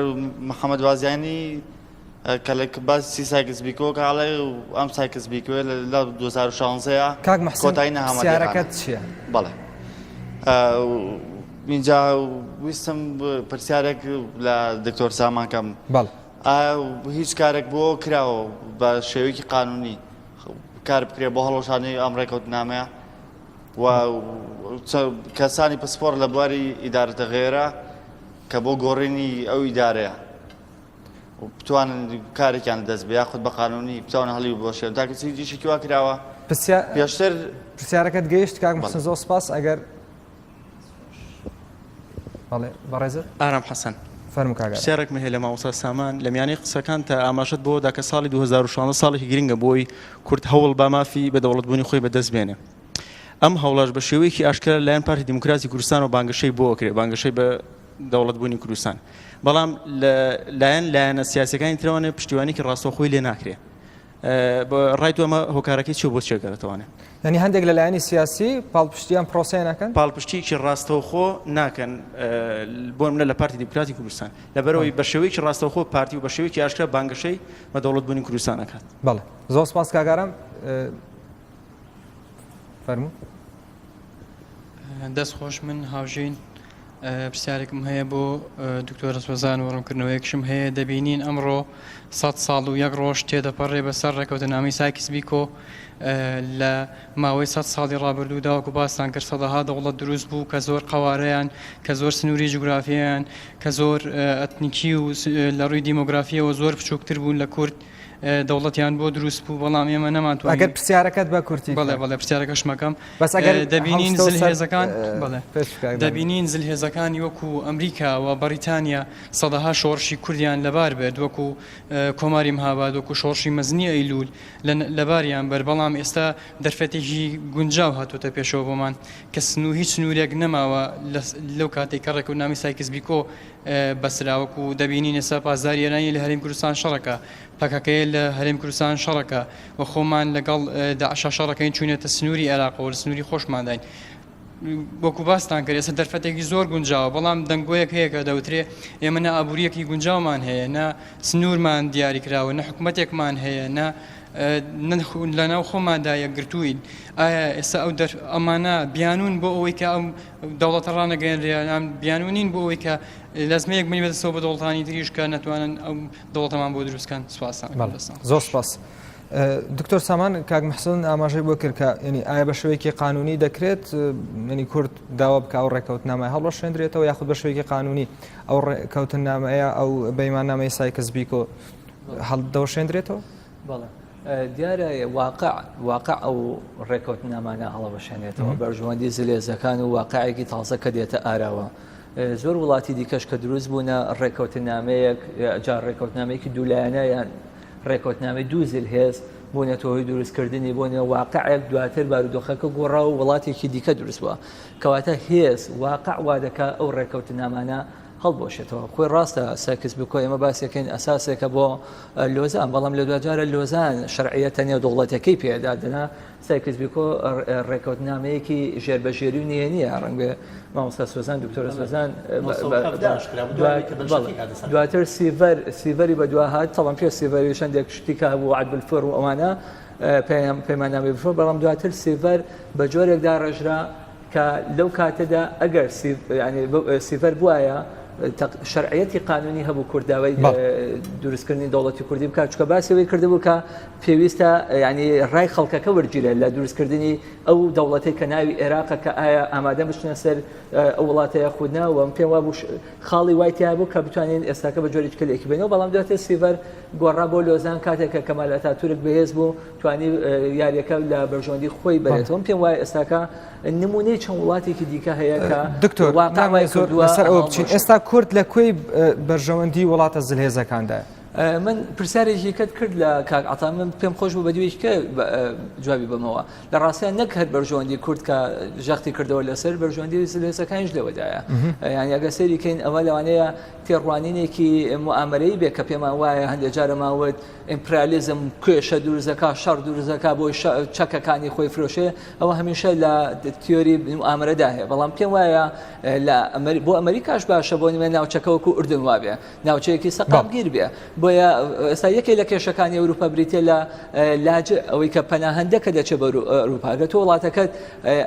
محەممەد بازیانی کە لە باسی سایکس بیکۆ کە ئەڵێ ئەم سایکس بیکۆ لە 2016 کاک محسن کۆتایی نەهامەتیەکانە. پرسیارەکەت چییە؟ بەڵێ اینجا ویستم پرسیارێک لە دکتۆر سامان کەم. بەڵێ. ئایا هیچ کارێک بۆ کراوە بە شێوەیەکی قانونی کار بکرێ بۆ هەڵوەشاندنەوەی ئەم ڕێکەوتنامەیە و کەسانی پسپۆڕ لە بواری ئیدارە تەغێرە کە بۆ گۆڕینی ئەو ئیدارەیە بتوانن کارێکیان دەست بێ یاخود بە قانونی بتوانن هەڵی بۆشێن تاکە چی ئیشێکی وا کراوە پێشتر پرسیارەکەت گەیشت کاک محسن زۆر سپاس ئەگەر بەڵێ بەڕێزت ئارام حەسەن فەرموو کاک ئارام. پرسیارێکم هەیە لە مامۆستا سامان لە میانەی قسەکانتا ئاماژەت بەوە دا کە ساڵی 2016 ساڵێکی گرنگە بۆی کورد هەوڵ با مافی بە دەوڵەتبوونی خۆی بەدەست بێنێ ئەم هەوڵەش بە شێوەیەکی ئاشکرا لەلایەن پارتی دیموکراتی کوردستانەوە بانگەشەی بۆ ئەکرێ بانگەشەی بە دەوڵەتبوونی کوردستان بەڵام لە لایەن لایەنە سیاسەکانی ترەوانێ پشتیوانێکی ڕاستەوخۆی لێ ناکرێ ڕای تۆ ئەمە هۆکارەکەی چیە بۆ چیە گەرەتەوانێ؟ یانی هەندێک لە لایەنی سیاسی پاڵپشتی ئەم پرۆسەیە ناکەن؟ پاڵپشتییەکی ڕاستەوخۆ ناکەن بۆ نمونە لە پارتی دیموکراتی کوردستان لەبەرئەوەی بە شێوەیەکی ڕاستەوخۆ پارتی و بە شێوەیەکی ئاشکرا بانگەشەی بە دەوڵەتبوونی کوردستان ئەکات. بەڵێ زۆر سپاس کاک ئارام. فەرموو. دەست خۆش من هاوژین پرسیارێکم هەیە بۆ دکتۆرە سۆزان و ڕوونکردنەوەیەکشم هەیە دەبینین ئەمڕۆ سە ساڵ و یەک ڕۆژ تێدەپەڕێ بەسەر ڕێکەوتەنامەی سایکس بیکۆ لە ماوەی سە ساڵی ڕابردوو داوەکو باستان کرد سەدەها دەوڵەت دروست بوو کە زۆر قەوارەیان کە زۆر سنووری جوگرافیان کە زۆر ئەتنیکی و لە ڕووی دیمۆگرافیەوە زۆر بچووکتر بوون لە کورد دەوڵەتیان بۆ دروست بوو بەڵام ئێمە نەمانتوانی ئەگەر پرسیارەکەت بە کورتی بەڵێ بەڵێ پرسیارەکەشمەکەم بەس ئەگەر دەبینین هەڵستەو سەر زلهێزەکان بەڵێ پێش بکە دانیال. دەبینین زلهێزەکانی وەکو ئەمریکا و بەڕیتانیا سەدەها شۆڕشی کوردیان لەبار برد وەکو کۆماری مهاباد وەکو شۆڕشی مەزنی ئەیلول لە لەباریان بەر بەڵام ئێستا دەرفەتێکی گونجاو هاتۆتە پێشەوە بۆمان کە سنوو هیچ سنوورێک نەماوە لەو کاتێک کە ڕێکەوتنامەی سایکس بیکۆ بەسرا وەکو دەبینین ئێستا پاسداری ئێرانی لە هەرێم کوردستان شەڕەکە پەکەکەیە لە هەرێم کوردستان شەڕەکە و خۆمان لەگەڵ داعشا شەڕەکەین چوینەتە سنووری عێراقەوە لە سنووری خۆشمانداین وەکو باستان کرد ئێستا دەرفەتێکی زۆر گونجاوە بەڵام دەنگۆیەک هەیە کە دەوترێ ئێمە نە ئابووریەکی گونجاومان هەیە نە سنوورمان دیاری کراوە نە حکوومەتێکمان هەیە نە لەناو خۆماندا یەکگرتووین ئایا ئێستا ئەو دەر ئەمانە بیانون بۆ ئەوەی کە ئەم دەوڵەتە ڕانەگەیەنرێ یان بیانوو نین بۆ ئەوەی کە لەزمەیەک بنی بەدەستەوە بە دەوڵەتانی تریش کە نەتوانن ئەو دەوڵەتەمان بۆ دروست کەن سوپاستان بەڵێ زۆر سپاس. دکتۆر سامان کاک محسن ئاماژەی بۆ کرد کە ینی ئایا بە شێوەیەکی قانونی دەکرێت ینی کورد داوا بکە ئەو ڕێکەوتنامە هەڵوەشێندرێتەوە یاخود بە شێوەیەکی قانونی ئەو ڕێکەوتنامەیە ئەو بەیماننامەی سایکس بیکۆ هەڵدەوەشێندرێتەوە؟ بەڵێ دیارە واقع واقع ئەو ڕێکەوتنامانە هەڵەوەشێنێتەوە بەرژەوەندی زلێزەکان و واقعێکی تازە کە دێتە ئاراوە. زۆر وڵاتی دیکەش کە دروست بوونە ڕێکەوتنامەیەک جا ڕێکەوتنامەیەکی دوولایەنە یان ڕێکەوتنامەی دوو زلهێز بوونەتە هۆی دروستکردنی بۆ نێو واقعێک دواتر بارودۆخەکە گۆڕا و وڵاتێکی دیکە دروست بووە کەواتە هێز واقع وا دەکا ئەو ڕێکەوتنامانە هەڵبوەشێتەوە خۆی ڕاستە سایکس بیکۆ ئێمە باسیەکەین ئەساسێکە بۆ لۆزان بەڵام لە دواجارە لۆزان شەرعیەتە نێودەوڵەتەکەی پێدا دەنا سایکس بیکۆ ڕێکەوتنامەیەکی ژێربەژێری و نهێنیە ڕەنگبێ مامۆستا سۆزان دکتۆرە سۆزان دواتر سیڤەر سیڤەری بەدوا هات تەڵم پێ سیڤەری شەندێک شتی کە هەبوو عەد بالفر و ئەوانە پەیماننامەی بفر بەڵام دواتر سیڤەر بە جۆرێک داڕێژرا کە لەو کاتەدا ئەگەر سیڤەر بوایە شەرعیەتی قانونی هەبوو کورد داوای دروستکردنی دەوڵەتی کوردی بکات چکە باسی ئەوەی کردبوو کە پێویستە ینی ڕای خەڵکەکە وەرگیرێت لە دروستکردنی ئەو دەوڵەتێک کە ناوی عێراقە کە ئایا ئامادە بچنە سەر ئەو وڵاتە یاخود نا و پێم وابوو خاڵی وای تیا بوو کە بتوانین ئێستاکە بە جۆرێکی کە لێکی بینەوە بەڵام دواتر سیڤەر گۆڕا بۆ لۆزان کاتێک کە کەمال ئەتاتورک بەهێز بوو توانی یاریەکە لە بەرژەوەندی خۆی بەرێتەوە پێم وایە ئێستاکە نمونەی چەند وڵاتێکی دیکە هەیە کە دکتۆر واقع زۆر لەسەر ئەوە بچین ئێستا کورد لە کوێی بەرژەوەندی وڵاتە زلهێزەکاندایە؟ من پرسیارێکی کەت کرد لە کاک عەتا من پێم خۆش بوو بە دوێکی کە جوابی بەمەوە لە ڕاستیان نەک هەر بەرژەوەندی کورد کە ژەختی کردەوە لەسەر بەرژەوەندی زلهێزەکانیش لەوەدایە یعنی ئەگە سەیری کەین ئەوە لەوانەیە تێڕوانینێکی موئامەرەیی بێ کە پێمان وایە هەندێک جارەمان وت ئیمپریالیزم کێشە دروست دەکا شەڕ دروست دەکا بۆی چەکەکانی خۆی فرۆشێ ئەوە هەمیشە لە تیۆری موئامەرەدا هەیە بەڵام پێم وایە لە بۆ ئەمریکاش باشە بۆ نموونە ناوچەکە وەکو ئوردن وابێ ناوچەیەکی سەقامگیر بێ بۆیە ئێستا یەکێ لە کێشەکانی ئەوروپا بریتە لە لاج ئەوەی کە پەناهەندە کە دەچێت بە ئەوروپا گە تۆ وڵاتەکەت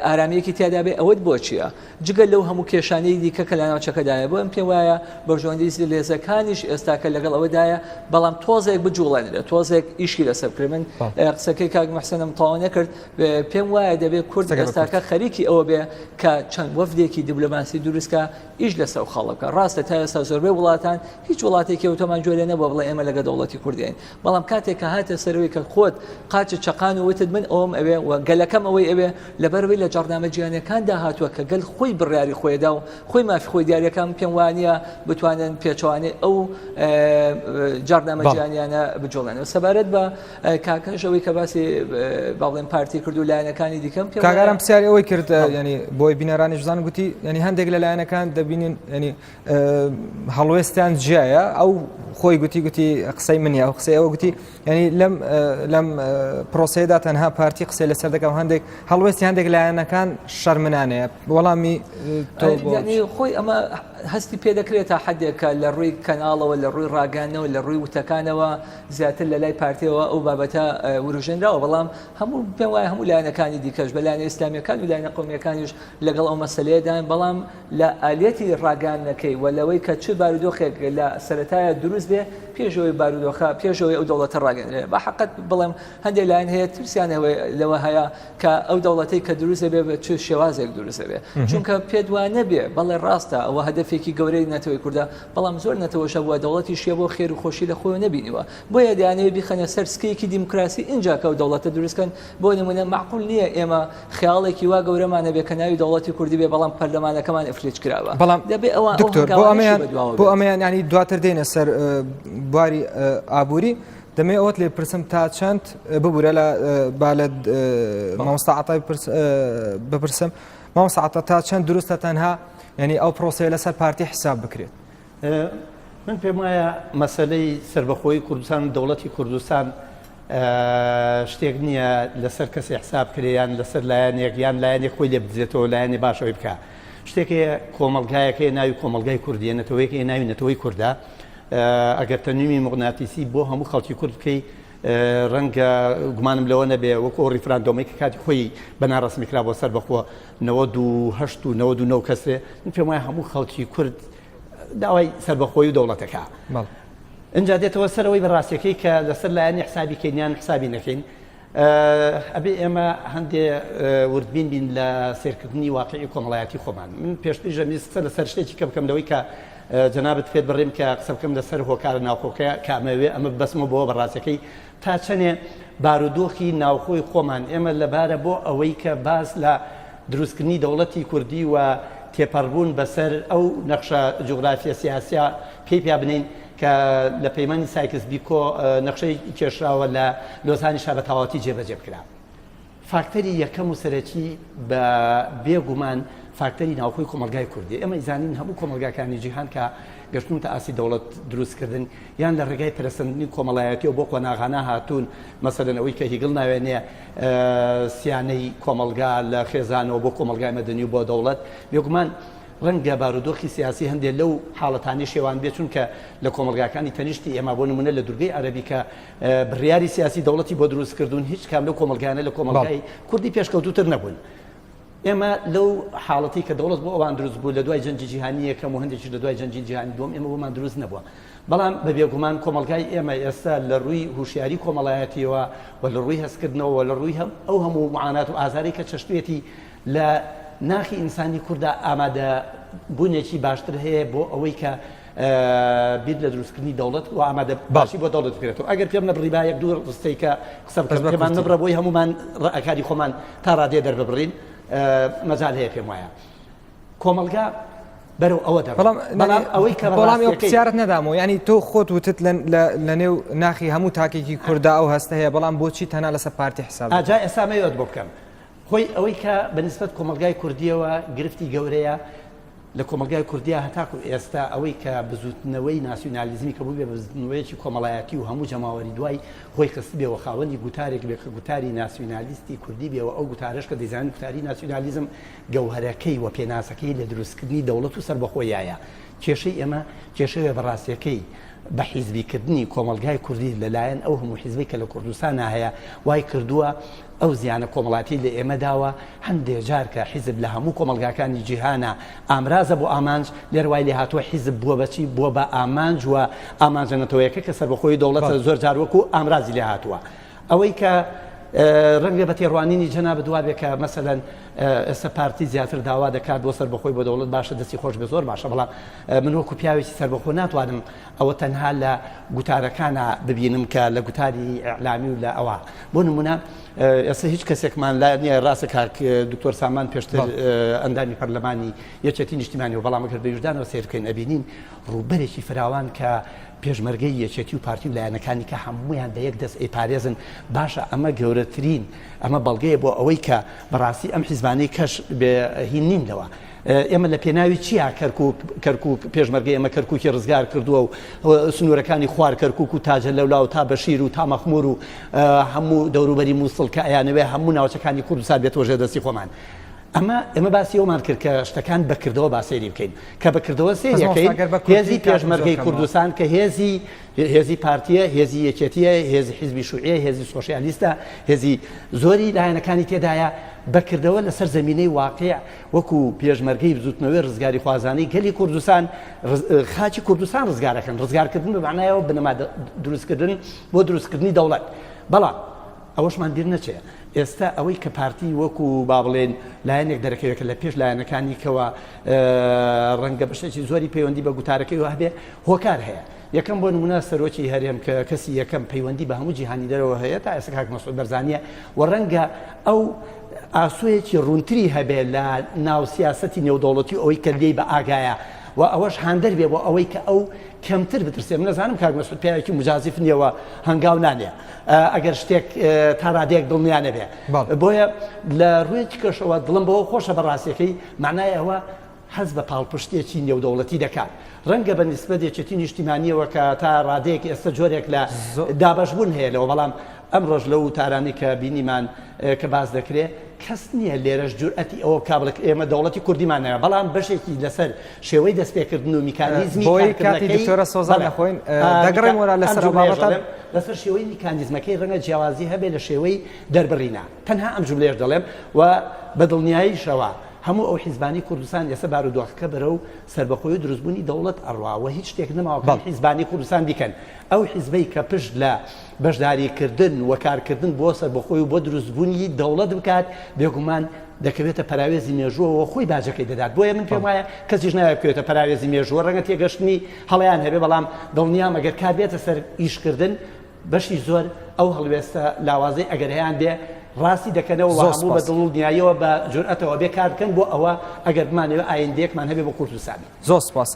ئارامیەکی تیادا بێ ئەوەت بۆ چییە جگە لەو هەموو کێشانەی دیکە کە لە ناوچەکەدایە بۆ ئەم پێم وایە بەرژەوەندی زلهێزەکانیش ئێستاکە لەگەڵ ئەوەدایە بەڵام تۆزێک بجوڵێنرێت تۆزێک ئیشی لەسەر بکرێت من قسەکەی کاک محسنم تەواو نەکرد پێم وایە دەبێت کورد ئێستاکە خەریکی ئەوە بێ کە چەند وەفدێکی دیبلۆماسی دروستکە ئیش لەسەر ئەو خاڵە بکە ڕاستە تا ئێستا زۆربەی وڵاتان هیچ وڵاتێکی ئەوتۆمان گوێ لێ نەبووە بڵێ ئێمە لەگە دەوڵەتی کوردین بەڵام کاتێک کە هاتە سەرەوەی کە خۆت قاچت چەقان و وتت من ئەوم ئەوێ و گەلەکەم ئەوەی ئەوێ لەبەرئەوەی لە جاڕنامە جیهانیەکاندا هاتووە کە گەل خۆی بڕیاری خۆیدا و خۆی مافی خۆی دیاریەکە من پێم وانییە بتوانن پێچەوانەی ئەو جاڕنامە جیهانیانە بجوڵێنەوە سەبارەت بە کاکەش ئەوەی کە باسی با بڵێن پارتی کرد و لایەنەکانی دیکەم پێم کاگارم پرسیاری ئەوەی کرد ینی بۆی بینەرانیش بزانن گوتی ینی هەندێک لە لایەنەکان دەبینین ینی هەڵوێستیان جیایە ئەو خۆی گوتی گوتی قسەی منی ئەو قسەی ئەوە گوتی ینی لەم لەم پرۆسەیەدا تەنها پارتی قسەی لەسەر دەکەم هەندێک هەڵوێستی هەندێک لایەنەکان شەرمنانەیە وەڵامی خۆی ئەمە هەستی پێ دەکرێت تا حدێکە لە ڕووی کەناڵەوە لە ڕووی ڕاگەانەوە لە ڕووی وتەکانەوە زیاتر لە لای پارتیەوە ئەو بابەتە وروژێنراوە بەڵام هەموو پێم وایە هەموو لایەنەکانی دیکەش بە لایەنە ئیسلامیەکان و لایەنە قومیەکانیش لەگەڵ ئەو مەسلەیەدان بەڵام لە ئالیەتی ڕاگەیاندنەکەی و لەوەی کە چ بارودۆخێک لە سەرەتایە دروست بێ پێش ئەوەی بارودۆخە پێش ئەوەی ئەو دەوڵەتە ڕاگەیەنرێ بە حەقت بڵێم هەندێک لایەن هەیە ترسیان لەوە هەیە کە ئەو دەوڵەتەی کە دروست دەبێ بە چ شێوازێک دروست دەبێ چونکە پێت وا نەبێ بەڵێ ڕاستە ئەوە هەدەفێکی گەورەی نەتەوەی کوردە بەڵام زۆر نەتەوەش هەبووە دەوڵەتی شێ بۆ خێر و خۆشی لە خۆیەوە نەبینیوە بۆیە دەیانەوێت بیخەنە سەر سکەیەکی دیموکراسی ئینجا کە ئەو دەوڵەتە دروست کەن بۆ نمونە مەعقول نییە ئێمە خەیاڵێکی وا گەورەمان هەبێ کە ناوی دەوڵەتی کوردی بێ بەڵام پەرلەمانەکەمان ئفلیج کراوە بەڵام دەبێ ئەوان دکتۆر بۆ ئەمەیان بۆ ئەمەیان ینی دواتر دێنە سەر بواری ئابووری دەمێ ئەوەت لێ پرسم تا چەند ببوورە لە با لە مامۆستا عەتای بپرسم مامۆستا عەتا تا چەند دروستە تەنها یعنی ئەو پرۆسەیە لەسەر پارتی حساب بکرێت من پێم وایە مەسەلەی سەربەخۆیی کوردستان و دەوڵەتی کوردستان شتێک نییە لەسەر کەسێ حساب کرێ یان لەسەر لایەنێک یان لایەنێک خۆی لێ بدزێتەوە لایەنێ باش ئەوەی بکا شتێک هەیە کۆمەڵگایەک هەیە ناوی کۆمەڵگای کوردیە نەتەوەیەک هەیە ناوی نەتەوەی کوردە ئەگەر تەنویمی موغناتیسی بۆ هەموو خەڵکی کورد بکەی ڕەنگە گومانم لەوە نەبێ وەکو ئەو ڕیفراندۆمەی کە کاتی خۆی بە ناڕەسمی کرا بۆ سەربەخۆ 98 و 99 کەسێ من پێم وایە هەموو خەڵکی کورد داوای سەربەخۆی و دەوڵەتەکە ئینجا دێتەوە سەرەوەی بە ڕاستیەکەی کە لەسەر لایەنی حسابی کەین یان حسابی نەکەین ئەبێ ئێمە هەندێ وردبین بین لە سێرکردنی واقعی کۆمەڵایەتی خۆمان من پێشتریش دەمویست قسە لەسەر شتێکی کە بکەم لەوەی کە جەنابت پێت بڕیم کە قسە بکەم لەسەر هۆکارە ناوخۆکە کە ئەمەوێ ئەمە ببەستمەوە بەوە بە ڕاستیەکەی تا چەنێ بارودۆخی ناوخۆی خۆمان ئێمە لەبارە بۆ ئەوەی کە باس لە دروستکردنی دەوڵەتی کوردی و. تێپەڕبوون بەسەر ئەو نەخشە جوغرافیە سیاسیە پێی پیا بنێین کە لە پەیمانی سایکس بیکۆ نەخشەی کێشراوە لە لۆزانیشا بە تەواوەتی جێبەجێ بکرا. فاکتەری یەکەم و سەرەکی بە بێ گومان فاکتەری ناوخۆی کۆمەڵگای کوردیە. ئێمە ئیزانین هەموو کۆمەڵگاکانی جیهان کە گەشتوونتە ئاستی دەوڵەت دروستکردن یان لە ڕێگای پەرەسەندنی کۆمەڵایەتیەوە بۆ قۆناغانە هاتوون، مەسەلەن ئەوەی کە هیگڵ ناوێنێ سیانەی کۆمەڵگا لە خێزانەوە بۆ کۆمەڵگای مەدەنی و بۆ دەوڵەت، بێگومان ڕەنگە بارودۆخی سیاسی هەندێ لەو حاڵەتانەی شێواندبێ چونکە لە کۆمەڵگاکانی تەنیشتی ئێمە بۆ نمونە لە دورگەی عەرەبی کە بڕیاری سیاسی دەوڵەتی بۆ دروست کردوون هیچ کام لەو کۆمەڵگایانە لە کۆمەڵگای کوردی پێشکەوتووتر نەبوون. ئێمە لەو حاڵەتی کە دەوڵەت بۆ ئەوان دروست بوو لە دوای جەنگی جیهانی یەکەم و هەندێکیش لە دوای جەنگی جیهانی دووەم ئێمە بۆمان دروست نەبووە. بەڵام بە بێگومان کۆمەڵگای ئێمە ئێستا لە ڕووی هوشیاری کۆمەڵایەتیەوە و لە ڕووی هەستکردنەوە و لە ڕووی ئەو هەموو معانات و ئازارەی کە چەشتوێتی لە ناخی ئینسانی کوردا ئامادە بوونێکی باشتر هەیە بۆ ئەوەی کە بیر لە دروستکردنی دەوڵەت و ئامادە باشی بۆ دەوڵەت بکرێتەوە ئەگەر پێم نەبڕی با یەک دوو ڕستەی کە قسە بکەم پێمان نەبڕە بۆی هەمومان ڕەئەکاری خۆمان تا ڕادەیە دەرببڕین مەجال هەیە پێم وایە کۆمەڵگا بەرەو ئەوە دەڕۆ بەڵام بەڵام ئەوەی کە بەڵام ئەو ڕاستیەکەی پرسیارت نەدامەوە یعنی تۆ خۆت وتت لە نێو ناخی هەموو تاکێکی کووردا ئەو هەستە هەیە بەڵام بۆچی تەنها لەسەر پارتی حساب دەکەی؟ ئاجا ئێستا مەوێت بۆ بکەم خۆی ئەوەی کە بە نسبەت کۆمەڵگای کوردیەوە گرفتی گەورەیە لە کۆمەڵگای کوردیا هەتاکو ئێستا ئەوەی کە بزووتنەوەی ناسیونالیزمی کە بووبێ بە بزووتنەوەیەکی کۆمەڵایەتی و هەموو جەماوەری دوای خۆی خستبێ و خاوەنی گوتارێک بێ کە گوتاری ناسیونالیستی کوردی بێ و ئەو گوتارەش کە دەیزانین گوتاری ناسیونالیزم گەوهەرەکەی و پێناسەکەی لە دروستکردنی دەوڵەت و سەربەخۆییایە. کێشەی ئێمە کێشەیە بە ڕاستیەکەی بە حیزبی کردنی کۆمەڵگای کوردی لە لایەن ئەو هەموو حیزبەی کە لە کوردستانا هەیە وای کردووە ئەو زیانە کۆمەڵاتی لە ئێمە داوە هەندێ جار کە حیزب لە هەموو کۆمەڵگاکانی جیهانا ئامرازە بۆ ئامانج لێرە وای لێ هاتووە حیزب بووە بە چی بووە بە ئامانج و ئامانجە نەتەوەیەکە کە سەربەخۆیی دەوڵەتە زۆر جار وەکوو ئامرازی لێ هاتووە ئەوەی کە ڕەنگە بە تێڕوانینی جەنابت وابێ کە مەسەلەن ئێستا پارتی زیاتر داوا دەکات بۆ سەربەخۆی بۆ دەوڵەت باشە دەستی خۆش بێ زۆر باشە بەڵام من وەکو پیاوێکی سەربەخۆ ناتوانم ئەوە تەنها لە گوتارەکانە ببینم کە لە گوتاری ئیعلامی و لە ئەوە بۆ نمونە ئێستا هیچ کەسێکمان لا نییە ڕاستە کاک دکتۆر سامان پێشتر ئەندامی پەرلەمانی یەکێتی نیشتیمانی و بەڵام ئەگەر بە ویژدانەوە سەیر بکەین ئەبینین ڕووبەرێکی فراوان کە پێشمەرگەی یەکێتی و پارتی و لایەنەکانی کە هەموویان بە یەک دەست ئەیپارێزن، باشە ئەمە گەورەترین ئەمە بەڵگەیە بۆ ئەوەی کە بەڕاستی ئەم حیزبانەی کەش بێ هین نین لەوە. ئێمە لە پێناوی چیا کەرکوک کەرکوک پێشمەرگەی ئێمە کەرکوکی ڕزگار کردووە و سنوورەکانی خوار کەرکوک و تا جەلەولا و تا بەشیر و تا مەخمور و هەموو دەوروبەری مووسڵ کە ئەیانەوێ هەموو ناوچەکانی کوردستان بێتەوە ژێر دەستی خۆمان. ئەمە ئێمە باسی ئەومان کرد کە شتەکان بە کردەوە با سەیری بکەین کە بە کردەوە سەیری ئەکەین هێزی پێشمەرگەی کوردستان کە هێزی هێزی پارتیە هێزی یەکێتیە هێزی حیزبی شوعیە هێزی سۆشیالیستە هێزی زۆری لایەنەکانی تێدایە بە کردەوە لەسەر زمینەی واقع وەکو پێشمەرگەی بزوتنەوەی ڕزگاری خوازانەی گەلی کوردستان خاکی کوردستان ڕزگارەکەن ڕزگارکردن بە معنایەوە بنەما دروستکردن بۆ دروستکردنی دەوڵەت بەڵام ئەوەشمان بیر نەچێ ئێستا ئەوەی کە پارتی وەکو با بڵێین لایەنێک دەرەکەوێت کە لە پێش لایەنەکانی کەوە ڕەنگە بەشێکی زۆری پەیوەندی بە گوتارەکەیەوە هەبێ هۆکار هەیە یەکەم بۆ نمونە سەرۆکی هەرێم کە کەسی یەکەم پەیوەندی بە هەموو جیهانی دەرەوە هەیە تا ئێستا کاک مەسعود بەرزانیە و ڕەنگە ئەو ئاسۆیەکی ڕوونتری هەبێ لە ناو سیاسەتی نێودەوڵەتی ئەوەی کە لێی بە ئاگایە و ئەوەش هاندەر بێ بۆ ئەوەی کە ئەو کەمتر بترسێ من ئەزانم کاک مەسعود پیاوێکی مجازف نییە و هەنگاو نانێ ئەگەر شتێک تا ڕادەیەک دڵنیا نەبێ بۆیە لە ڕوویەکی کەشەوە دڵم بەوە خۆشە بە ڕاستیەکەی معنای ئەوە حەز بە پاڵپشتێکی نێودەوڵەتی دەکات ڕەنگە بە نیسبەت یەکێتی نیشتیمانیەوە کە تا ڕادەیەک ئێستا جۆرێک لە دابەشبوون هەیە لەوە بەڵام ئەمڕۆش لەو وتارانەی کە بینیمان کە باس دەکرێ کەس نییە لێرەش جورئەتی ئەوە بکا بڵێ ئێمە دەوڵەتی کوردیمان ناوێ بەڵام بەشێکی لەسەر شێوەی دەستپێکردن و میکانیزمی بۆی کاتی کارکردنەکەی دکتۆرە سۆزان بەڵێ نەخۆین ئا، دەگەڕێم میکا- وەرا ئەم لەسەر ئەو جوملەیەش بابەتە دەڵێم لەسەر شێوەی میکانیزمەکەی ڕەنگە جیاوازی هەبێ لە شێوەی دەربڕینە تەنها ئەم جوملەیەش دەڵێم و بە دڵنیاییشەوە هەموو ئەو حیزبانەی کوردستان ئێستا بارودۆخەکە بەرەو سەربەخۆی و دروستبوونی دەوڵەت ئەڕوا و هیچ شتێک نەماوە کە بەڵێ. حیزبانی کوردستان بیکەن ئەو حیزبەی کە پشت لە بەشداریکردن و کارکردن بۆ سەربەخۆی و بۆ دروستبوونی دەوڵەت بکات، بێگومان دەکەوێتە پەراوێزی مێژووەوە و خۆی باجەکەی دەدات. بۆیە من پێم وایە کەسیش نابێت بکەوێتە پەراوێزی مێژووە، ڕەنگە تێگەشتنی هەڵەیان هەبێت، بەڵام دڵنیام ئەگەر کار بێتە سەر ئیشکردن، بەشی زۆر ئەو هەڵوێستە لاوازەی ئەگەر هەیانبێ. ڕاستی دەکەنەوە و زۆر هەموو بە سوپاس. دڵنیاییەوە بە جورئەتەوە بێ کار بکەن بۆ ئەوە ئەگەر بمانەوێ ئایندەیەکمان هەبێ بۆ کوردستان. زۆر سوپاس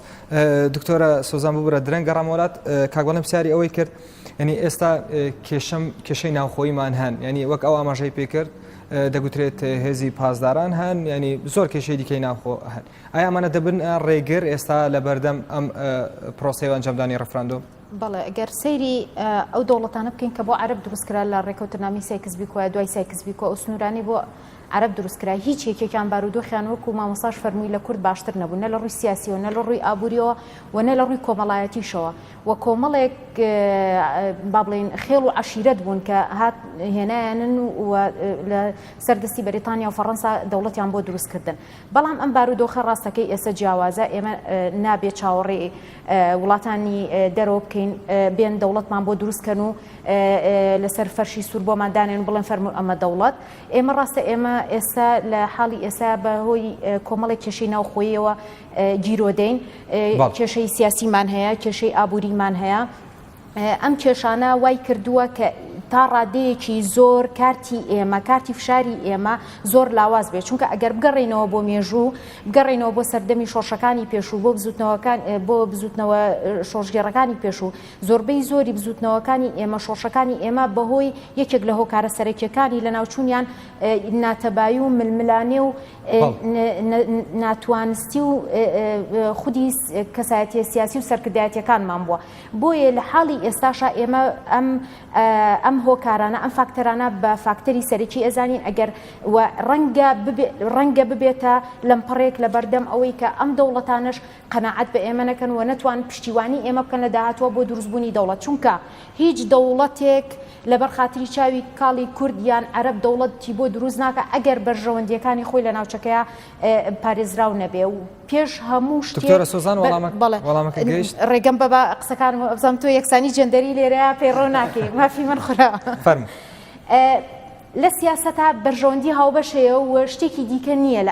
دکتۆرە سۆزان ببورە درەنگ گەڕامەوە لات کاک بەڵێن پرسیاری ئەوەی کرد یعنی ئێستا کێشەم کێشەی ناوخۆیمان هەن یعنی وەک ئەو ئاماژەی پێکرد دەگوترێت هێزی پاسداران هەن ینی زۆر کێشەی دیکەی ناوخۆ هەن ئایا ئەمانە دەبن ڕێگر ئێستا لە بەردەم ئەم پرۆسەی ئەنجامدانی ڕفراندۆم؟ بەڵێ گەر سەیری ئەو دەوڵەتانە بکەین کە بۆ عەرەب دروستکرا لە ڕێکەوتنامی سایکس بیکۆە دوای سایکس بیکۆ ئەو سنوورانی بۆ عەرەب دروست کرا هیچ یەکێکیان بارودۆخیان وەکو مامۆستاش فەرمووی لە کورد باشتر نەبوو نە لە ڕووی سیاسیەوە نە لە ڕووی ئابووریەوە و نە لە ڕووی کۆمەڵایەتیشەوە و کۆمەڵێک با بڵێین خێڵ و عەشیرەت بوون کە هات هێنایانن و لە سەر دەستی بەریتانیا و فەڕەنسا دەوڵەتیان بۆ دروست کردن بەڵام ئەم بارودۆخە ڕاستەکەی ئێستا جیاوازە ئێمە نابێ چاوەڕێی وڵاتانی دەرەوە بکەین بێن دەوڵەتمان بۆ دروست کەن و لەسەر فەرشی سوور بۆمان دانێن بڵێن فەرموو ئەمە دەوڵەت ئێمە ڕاستە ئێمە ئێستا لە حاڵی ئێستا بە هۆی کۆمەڵێک کێشەی ناوخۆیەوە گیرۆدەین کێشەی سیاسیمان هەیە کێشەی ئابووریمان هەیە ئەم کێشانە وای کردووە کە تا ڕادەیەکی زۆر کارتی ئێمە کارتی فشاری ئێمە زۆر لاواز بێت چونکە ئەگەر بگەڕێینەوە بۆ مێژوو بگەڕێینەوە بۆ سەردەمی شۆڕشەکانی پێشوو بۆ بزوتنەوەکان بۆ بزوتنەوە شۆڕشگێڕەکانی پێشوو زۆربەی زۆری بزوتنەوەکانی ئێمە شۆڕشەکانی ئێمە بەهۆی یەکێک لە هۆکارە سەرەکیەکانی لەناوچوونیان ناتەبایی و ململانێ و ناتوانستی و خودی کەسایەتیە سیاسی و سەرکردایەتیەکانمان بووە بۆیە لە حاڵی ئێستاشا ئێمە ئەم ئەم هۆکارانە ئەم فاکتەرانە بە فاکتەری سەرەکی ئەزانین ئەگەر و ڕەنگە ڕەنگە ببێتە لەمپەڕێک لە بەردەم ئەوەی کە ئەم دەوڵەتانەش قەناعەت بە ئێمە نەکەن و نەتوان پشتیوانی ئێمە بکەن لە داهاتووە بۆ دروستبوونی دەوڵەت چونکە هیچ دەوڵەتێک لەبەر خاتری چاوی کاڵی کورد یان عەرەب دەوڵەتی بۆ دروست ناکە ئەگەر بەرژەوەندیەکانی خۆی لە ناوچەکەیا پارێزراو نەبێ و پێش هەموو شتێک دکتۆرە سۆزان وەڵامە بەڵێ وەڵامەکە گەیشت ڕێگەم بە با قسەکانم بزانم تۆ یەکسانی جێندەری لێرەیە پەیڕەو ناکەی مافی من خورا فەرموو. لە سیاسەتا بەرژەوەندی هاوبەش هەیە و شتێکی دیکە نییە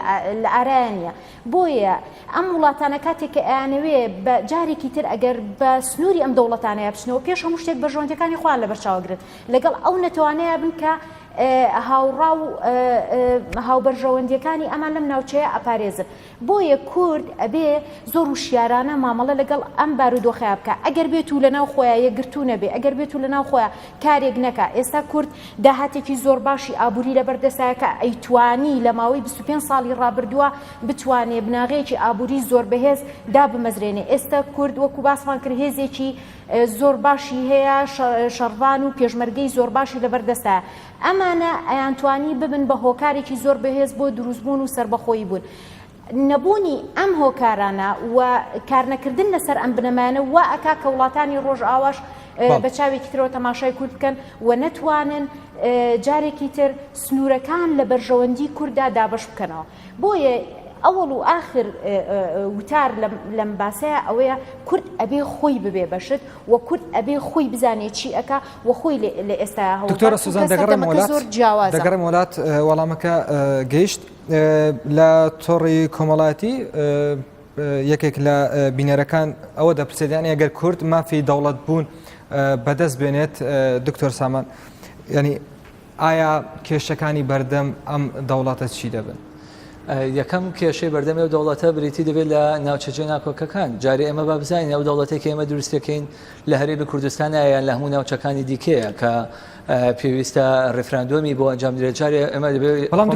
لە ئارایا نییە بۆیە ئەم وڵاتانە کاتێک کە ئەیانەوێ بە جارێکی تر ئەگەر بە سنووری ئەم دەوڵەتانەیە بچنەوە پێش هەموو شتێک بەرژەوەندیەکانی خۆیان لەبەر چاوەگرن لەگەڵ ئەو نەتەوانەیە بن کە هاوڕا و هاوبەرژەوەندیەکانی ئەمان لەم ناوچەیە ئەپارێزن بۆیە کورد ئەبێ زۆر وشیارانە مامەڵە لەگەڵ ئەم بارودۆخەیا بکا، ئەگەر بێتو لەناو خۆیا یەکگرتوو نەبێ، ئەگەر بێتو لەناو خۆیا کارێک نەکا، ئێستا کورد داهاتێکی زۆر باشی ئابووری لەبەر دەستایە کە ئەیتوانی لە ماوەی 25 ساڵی ڕابردووە بتوانێ بناغەیەکی ئابووری زۆر بەهێز دابمەزرێنێ، ئێستا کورد وەکو باسمان کرد هێزێکی زۆر باشی هەیە، شەڕڤان و پێشمەرگەی زۆر باشی لەبەر دەستایە. ئەمانە ئەیانتوانی ببن بە هۆکارێکی زۆر بەهێز بۆ دروستبوون و سەربەخۆیی بوون. نەبوونی ئەم هۆکارانە و کارنەکردن لەسەر ئەم بنەمایانە وا ئەکا کە وڵاتانی ڕۆژئاواش بە چاوێکی ترەوە تەماشای کورد بکەن و نەتوانن جارێکی تر سنوورەکان لە بەرژەوەندی کورددا دابەش بکەنەوە. بۆیە ئەوەڵ و ئاخر وتار لەم باسەیە ئەوەیە کورد ئەبێ خۆی ببێ بە شت و کورد ئەبێ خۆی بزانێ چی ئەکا و خۆی لە ئێستایا هەوڵ دکتۆرە سوزان دەگەڕێمەوە لات زۆر جیاوازە. دەگەڕێمەوە لات وەڵامەکە گەیشت لە تۆڕی کۆمەڵایەتی یەکێک لە بینەرەکان ئەوە دەپرسێت یانی ئەگەر کورد مافی دەوڵەت بوون بەدەست بێنێت دکتۆر سامان ینی ئایا کێشەکانی بەردەم ئەم دەوڵەتە چی دەبن؟ یەکەم کێشەی بەردەم ئەو دەوڵەتە بریتی دەبێت لە ناوچە جێناکۆکەکان جارێ ئێمە با بزانین ئەو دەوڵەتێک ئێمە دروستەکەین لە هەرێمی کوردستان یان لە هەموو ناوچەکانی دیکەیە کە پێویستە ڕیفراندۆمی بۆ ئەنجام درێت جارێ ئێمە دەبێت بەڵام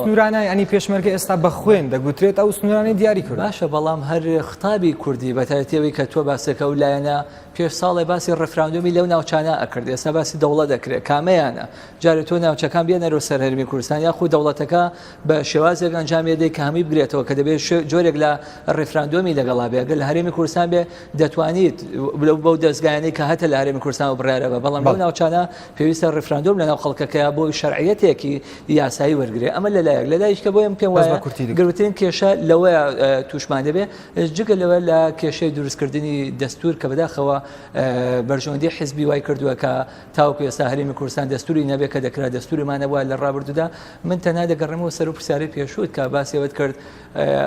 سنوورانە ینی پێشمەرگە ئێستا بە خوێن دەگوترێت ئەو سنوورانەی دیاری کرد باشە بەڵام هەر خطابی کوردی بەتایبەتیەوەی کە تۆ باسەکە و لایەنە پێش ساڵێ باسی ڕێفراندۆمی لەو ناوچانە ئەکرد ئێستا باسی دەوڵەت ئەکرێ کامەیانە جارێ تۆ ناوچەکان بێنەرەوە سەر هەرێمی کوردستان یاخود دەوڵەتەکە بە شێوازێک ئەنجام یەدەی کە هەمووی بگرێتەوە کە دەبێت جۆرێک لە ڕێفراندۆمی لەگەڵا بێ ئەگەر لە هەرێمی کوردستان بێ دەتوانیت بەو دەستگایانەی کە هەتە لە هەرێمی کوردستان و بڕیارە بە بەڵام لەو ناوچانە پێویستە ڕێفراندۆم لەناو خەڵکەکەیا بۆ شەرعیەتێکی یاسایی وەرگێ ئەمە لەلایەک لەلایش کە بۆیم پێم وایە گەورەترین کێشە لەوەیە تووشمان دەبێ جگە لەوە لە کێشەی دروستکردنی دەستور کە بەداخەوە بەرژەوەندی حزبی وای کردووە کە تاوەکو ئێستا هەرێمی کوردستان دەستوری نەبێت کە دەکرا دەستوریمان نەبووە لە ڕابردوودا من تەنها دەگەڕێمەوە سەر و پرسیارەی پێشووت کە باسی ئەوەت کرد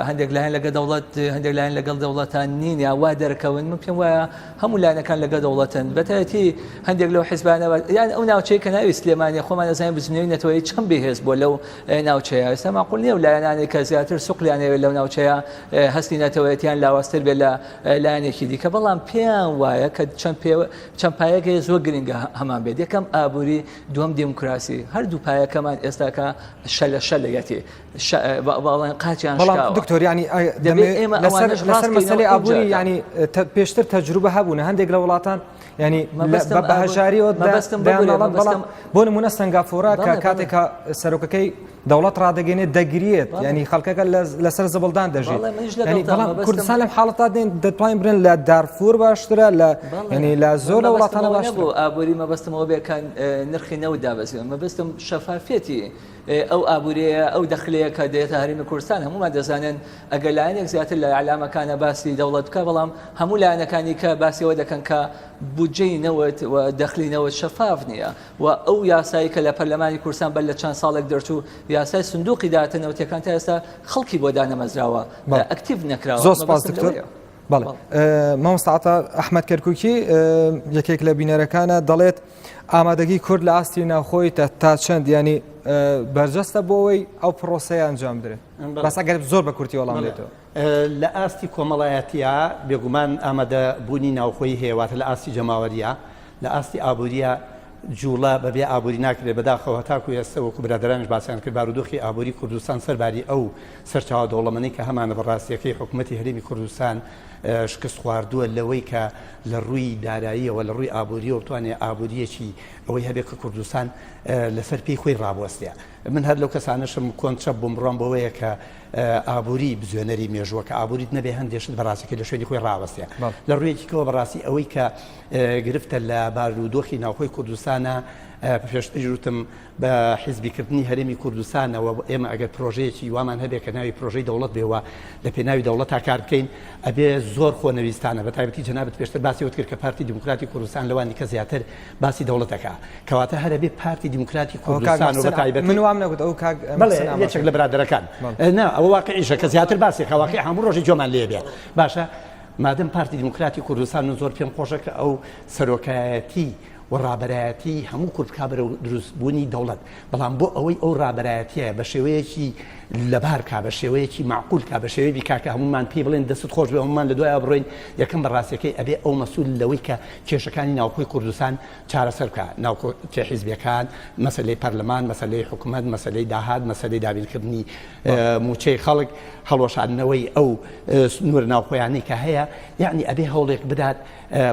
هەندێک لایەن لەگە دەوڵەت هەندێک لایەن لەگەڵ دەوڵەتان نین یا وا دەرکەون من پێم وایە هەموو لایەنەکان لەگە دەوڵەتن بەتایەتی هەندێک لەو حزبانە یان ئەو ئەو ناوچەی کە ناوی سلێمانیە خۆمان ئەزانین بزوتنەوەی نەتەوەیی چەند بەهێز بووە لەو ناوچەیە ئێستا ماقول نییە و لایەنانێک کە زیاتر سوقلیان هەیە لەو ناوچەیە هەستی نەتەوەیەتیان لاوازتر بێت لە لایەنێکی دیکە بەڵام پێیان وایە کە چەند پێ چەند پایەک هەیە زۆر گرنگە هەمان بێت یەکەم ئابووری دووەم دیموکراسی هەردوو پایەکەمان ئێستاکە شەلە شەلەیەتی باڵێن قاچیان بەڵام دکتۆر ینی دەبێت ئێمە لەسەر لەسەر مەسەلەی ئابووری ینی پێشتر تەجروبە هەبوون هەندێک لە وڵاتان ینی بە هەژاریەوە بەڵام بۆ نمونە سنگافۆرا کە کاتێکە سەرۆکەکەی دەوڵەت ڕادەگەێنێت دەگریێت ینی خەڵکەکە لەسەر زبڵدان دەژێت بەڵام کوردستان لەم حاڵەتا دێن دەتوانین برن لە دارفور باشترە لە ینی لە زۆر لە وڵاتانە باشتر ئابووری مەبەستمەوە بێ کە نرخی نەوت دابەزیوە مەبەستم شەفافیەتی ئەو ئابووریەیە، ئەو دەخلەیە کە دێتە هەرێمی کوردستان، هەموومان دەزانن ئەگەر لایەنێک زیاتر لە ئیعلامەکانە باسی دەوڵەت بکا، بەڵام هەموو لایەنەکانی کە باسی ئەوە دەکەن کە بودجەی نەوت و دەخلی نەوت شەفاف نییە و ئەو یاسایی کە لە پەرلەمانی کوردستان بەر لە چەند ساڵێک دەرچوو یاسای سندوقی داهاتە نەوتیەکان تا ئێستا خەڵکی بۆ دانەمەزراوە ئەکتیڤ نەکراوە. زۆر سپاس دکتۆر. بەڵێ مامۆستا عەتا ئەحمەد کەرکوکی یەکێک لە بینەرەکانە دەڵێت ئامادەگی کورد لە ئاستی ناوخۆی تا چەند ینی بەرجەستە بۆ ئەوەی ئەو پرۆسەیە ئەنجام بدرێت بەس ئەگەر زۆر بە کورتی وەڵام دێتەوە. لە ئاستی کۆمەڵایەتیە بێگومان ئامادە بوونی ناوخۆی هەیە واتە لە ئاستی جەماوەریە لە ئاستی ئابووریە جوڵە بەبێ ئابووری ناکرێت بەداخەوە هەتاکو ئێستا وەکو برادەرانیش باسیان کرد بارودۆخی ئابووری کوردستان سەرباری ئەو سەرچاوە دەوڵەمەنەی کە هەمانە بە ڕاستیەکەی حکومەتی هەرێمی کوردستان شکست خواردووە لەوەی کە لە ڕووی داراییەوە لە ڕووی ئابووریەوە بتوانێت ئابووریەکی ئەوەی هەبێت کە کوردستان لەسەر پێی خۆی ڕابوەستێ من هەر لەو کەسانەشم کۆن چەپ بووم بڕوام بەوەیە کە ئابووری بزوێنەری مێژووە کە ئابووریت نەبێ هەندێک شت بەڕاستەکەی لە شوێنی خۆی ڕاوەستێ لە ڕوویەکی کەوە بەڕاستی ئەوەی کە گرفتە لە بارودۆخی ناوخۆی کوردستانە پێشتریش وتم بە حیزبیکردنی هەرێمی کوردستانەوە ئێمە ئەگەر پرۆژەیەکی وامان هەبێ کە ناوی پرۆژەی دەوڵەت بێ و لە پێناوی دەوڵەتا کار بکەین ئەبێ زۆر خۆنەویستانە بە تایبەتی جەنابت پێشتر باسی ئەوت کرد کە پارتی دیموکراتی کوردستان لەوانی کە زیاتر باسی دەوڵەت دەکا کەواتە هەر ئەبێ پارتی دیموکراتی کوردستان و بە تایبەتی من وام نەگوت ئەو کاک بەڵێ یەکێک لە برادەرەکان نا ئەوە واقعیشە کە زیاتر باسی کە واقع هەموو ڕۆژی گوێمان لێ بێ باشە مادەم پارتی دیموکراتی کوردستان من زۆر پێم خۆشە کە ئەو سەرۆکایەتی و ڕابەرایەتی هەموو کورد بکا بەرەو دروست بوونی دەوڵەت بەڵام بۆ ئەوەی ئەو ڕابەرایەتیە بە شێوەیەکی لەبار کا بە شێوەیەکی مەعقول کا بە شێوەی بیکا کە هەموومان پێی بڵێن دەستت خۆش بێ هەموومان لە دوایە بڕۆین یەکەم بە ڕاستیەکەی ئەبێ ئەو مەسول لەوەی کە کێشەکانی ناوخۆی کوردستان چارەسەر بکا ناوکۆکیە حیزبیەکان مەسەلەی پەرلەمان مەسەلەی حکومەت مەسەلەی داهات مەسەلەی دابینکردنی موچەی خەڵک هەڵوەشاندنەوەی ئەو سنوورە ناوخۆیانەی کە هەیە یعنی ئەبێ هەوڵێک بدات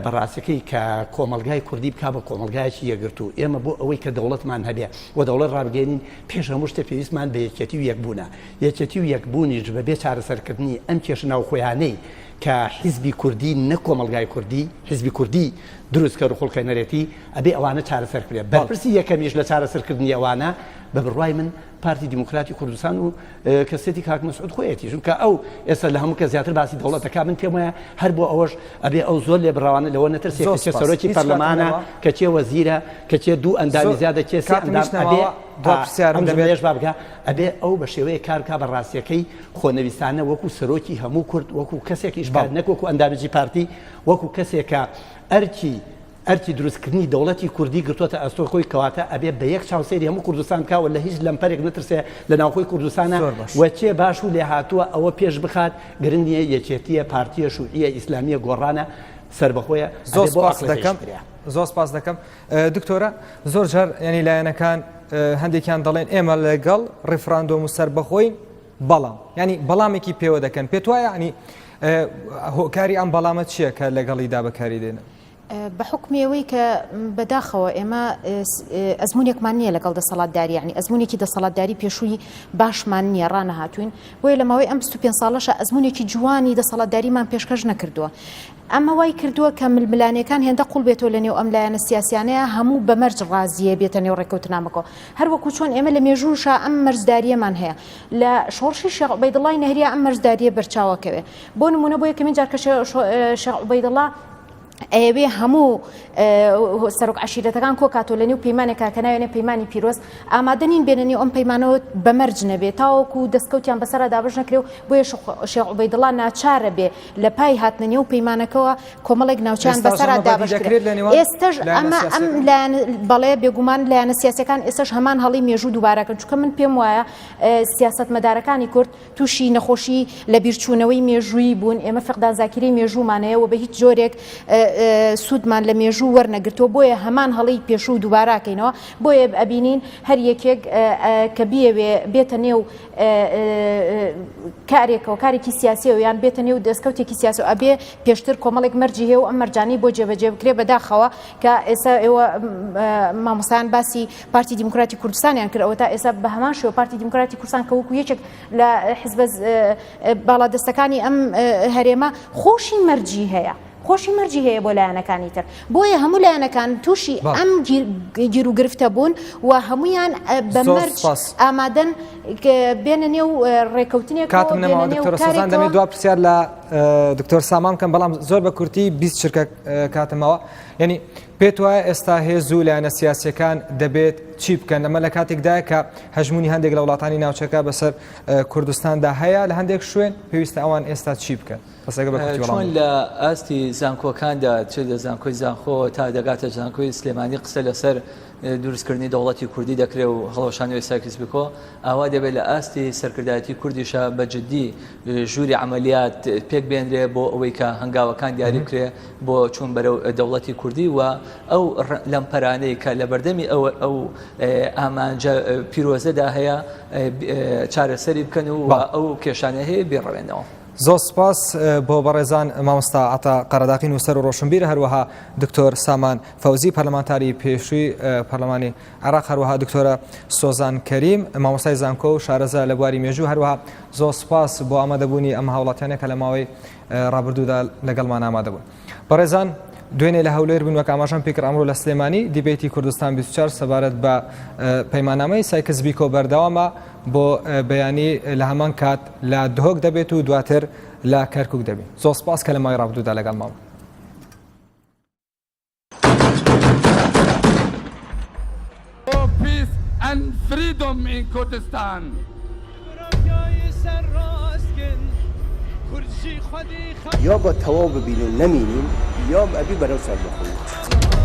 بە ڕاستەکەی کە کۆمەڵگای کوردی بکا بە کۆمەڵگایەکی یەکگرتوو ئێمە بۆ ئەوەی کە دەوڵەتمان هەبێ و دەوڵەت ڕابگەیەنین پێش هەموو شتێ پێویستمان بە یەکێتی و یەکبوونە یەکێتی و یەکبوونیش بە بێ چارەسەرکردنی ئەم کێشە ناوخۆیانەی کە حیزبی کوردی نە کۆمەڵگای کوردی حیزبی کوردی دروستکەر و خوڵقێنەرێتی ئەبێ ئەوانە چارەسەر بکرێت بەرپرسی یەکەمیش لە چارەسەرکردنی ئەوانە بە بڕوای من پارتی دیموکراتی کوردستان و کەسێتی کاک مەسعود خۆیەتی چونکە ئەو ئێستا لە هەموو کەس زیاتر باسی دەوڵەت دەکات من پێم وایە هەر بۆ ئەوەش ئەبێ ئەو زۆر لێبڕاوانە لەوە نەترسێ کە کێ سەرۆکی پەرلەمانە کە کێ وەزیرە کە کێ دوو ئەندامی زیادە کێ سێ ئەندام ئەبێ ئەم جملەیەش با بکا ئەبێ ئەو بە شێوەیەک کار بکا بە ڕاستیەکەی خۆنەویستانە وەکو سەرۆکی هەموو کورد وەکو کەسێک ئیش بکات نەک وەکو ئەندامێکی پارتی وەکو کەسێک کە ئەرکی ئەرکی دروستکردنی دەوڵەتی کوردی گرتۆتە ئەستۆی خۆی کەواتە ئەبێ بە یەک چاو سەیری هەموو کوردستان بکا و لە هیچ لەمپەرێک نەترسێ لە ناوخۆی کوردستانا و کێ باش و لێهاتووە ئەوە پێش بخات گرنگ نییە یەکێتییە پارتییە شوعییە ئیسلامییە گۆڕانە سەربەخۆیە زۆر ئەبێ بۆ سپاست ئەقڵێتە ئیش دەکەم بکرێ. زۆر سپاس دەکەم دکتۆرە زۆر جار یعنی لایەنەکان هەندێکیان دەڵێن ئێمە لەگەڵ ڕیفراندۆم و سەربەخۆین بەڵام یعنی بەڵامێکی پێوە دەکەن پێت وایە یعنی هۆکاری ئەم بەڵامە چییە کە لەگەڵیدا بەکاری دێنن؟ بە حوکمی ئەوەی کە بەداخەوە ئێمە ئەزمونێکمان نییە لەگەڵ دەسەڵاتداری یعنی ئەزمونێکی دەسەڵاتداری پێشووی باشمان نییە ڕانەهاتوین بۆیە لە ماوەی ئەم 25 ساڵەشە ئەزمونێکی جوانی دەسەڵاتداریمان پێشکەش نەکردووە. ئەمە وای کردووە کە ململانێکان هێندە قوڵ بێتەوە لە نێو ئەم لایەنە سیاسیانەیە هەموو بە مەرج ڕازیە بێتە نێو ڕێککەوتنامەکەەوە هەر وەکو چۆن ئێمە لە مێژووشا ئەم مەرجداریەمان هەیە لە شۆڕشی شێخ عوبەیدوڵڵای نەهریا ئەم مەرجداریە بەرچاوەکەوێ بۆ نمونە بۆ یەکەمین جار کە شێخ عوبەیدوڵڵا. ئەیەوێ هەموو سەرۆک عەشیرەتەکان کۆکاتەوە لە نێو پەیمانێکا کە ناوێنێ پەیمانی پیرۆز ئامادە نین بێنە نێو ئەم پەیمانەوە بە مەرج نەبێ تاوەکو دەستکەوتیان بەسەرا دابەش نەکرێ و بۆیە شێخ عوبەیدوڵا ناچارە بێ لە پای هاتنە نێو پەیمانەکەوە کۆمەڵێک ناوچەیان ئێستاش بەسەرا ئەمە بەدی دابەش کرێ دەکرێت لە نێوان ئێستەش لایەنە ئەمە ئەم سیاسیەکان؟ لایەن بەڵێ بێگومان لایەنە سیاسیەکان ئێستەش هەمان هەڵی مێژوو دووبارەکەن چونکە من پێم وایە سیاسەتمەدارەکانی کورد تووشی نەخۆشی لەبیرچوونەوەی مێژوویی بوون، ئێمە فقدان زاکیرەی مێژوومان هەیە و بە هیچ جۆرێک سوودمان لە مێژوو وەرنەگرتووە، بۆیە هەمان هەڵەی پێشوو دووباراکەینەوە، بۆیە ئەبینین هەر یەکێک کە بیەوێ بێتە نێو کارێکەوە کارێکی سیاسیەوە یان بێتە نێو دەستکەوتێکی سیاسی ئەبێ پێشتر کۆمەڵێک مەرجی هەیە و ئەم مەرجانەی بۆ جێبەجێ بکرێ. بەداخەوە کە ئێستا ئێوە مامۆستایان باسی پارتی دیموکراتی کوردستانیان کرد ئەوە تا ئێستا بە هەمان شێوە پارتی دیموکراتی کوردستان کە وەکو یەکێک لە حزبە باڵادەستەکانی ئەم هەرێمە خۆشی مەرجی هەیە خۆشی مەرجی هەیە بۆ لایەنەکانی تر بۆیە هەموو لایەنەکان تووشی ئەم گیر و گرفتە بوون و هەمویان بە مەرج ئامادەن بێنە نێو ڕێکەوتنێک کاتم نەماوە دکتۆر سۆزان دەمێ دوا پرسیار لە دکتۆر سامان بکەم بەڵام زۆر بە کورتی 20 چرکە کاتمەوە یعنی پێت وایە ئێستا هێز و لایەنە سیاسییەکان دەبێت چی بکەن؟ ئەمە لە کاتێکدایە کە هەژموونی هەندێک لە وڵاتانی ناوچەکە بەسەر کوردستاندا هەیە لە هەندێک شوێن، پێویستە ئەوان ئێستا چی بکەن؟ بەس ئەگەر بە کورتی وەڵام چۆن لە ئاستی زانکۆکاندا چ لە زانکۆی زاخۆ تا دەگاتە زانکۆی سلێمانی قسە لەسەر دروستکردنی دەوڵەتی کوردی دەکرێ و هەڵوەشانەوەی سایکس بیکۆ، ئاوا دەبێت لە ئاستی سەرکردایەتی کوردیشا بە جدی ژووری عەمەلیات پێک بێنرێ بۆ ئەوەی کە هەنگاوەکان دیاری بکرێ بۆ چوون بەرەو دەوڵەتی کوردی و ئەو لەمپەرانەی کە لە بەردەمی ئەو ئەو ئامانجە پیرۆزەدا هەیە چارەسەری بکەن و ئەو کێشانە هەیە بیڕەوێنەوە. زۆر سپاس بۆ بەڕێزان مامۆستا عەتا قەرەداغی نووسەر و ڕۆشنبیر، هەروەها دکتۆر سامان فەوزی پەرلەمانتاری پێشووی پەرلەمانی عێراق، هەروەها دکتۆرە سۆزان کەریم مامۆستای زانکۆ و شارەزا لە بواری مێژوو، هەروەها زۆر سپاس بۆ ئامادەبوونی ئەم هاوڵاتیانە کە لە ماوەی ڕابردوودا لەگەڵمان ئامادەبوون. بەڕێزان دوێنێ لە هەولێر بوون وەک ئاماژەم پێکرد ئەمڕۆ لە سلێمانی دیبەیتی کوردستان 24 سەبارەت بە پەیماننامەی سایکس بیکۆ بەردەوامە بۆ بەیانی لە هەمان کات لە دهۆک دەبێت و دواتر لە کەرکک دەبین. زۆر سپاس کە لە ماوەی ڕابردوودا لەگەڵمان بوون. For peace and freedom in Kurdistan. یا بە تەواو ببین و نەمینین یا ئەبی بەرەو سەربەخۆیی.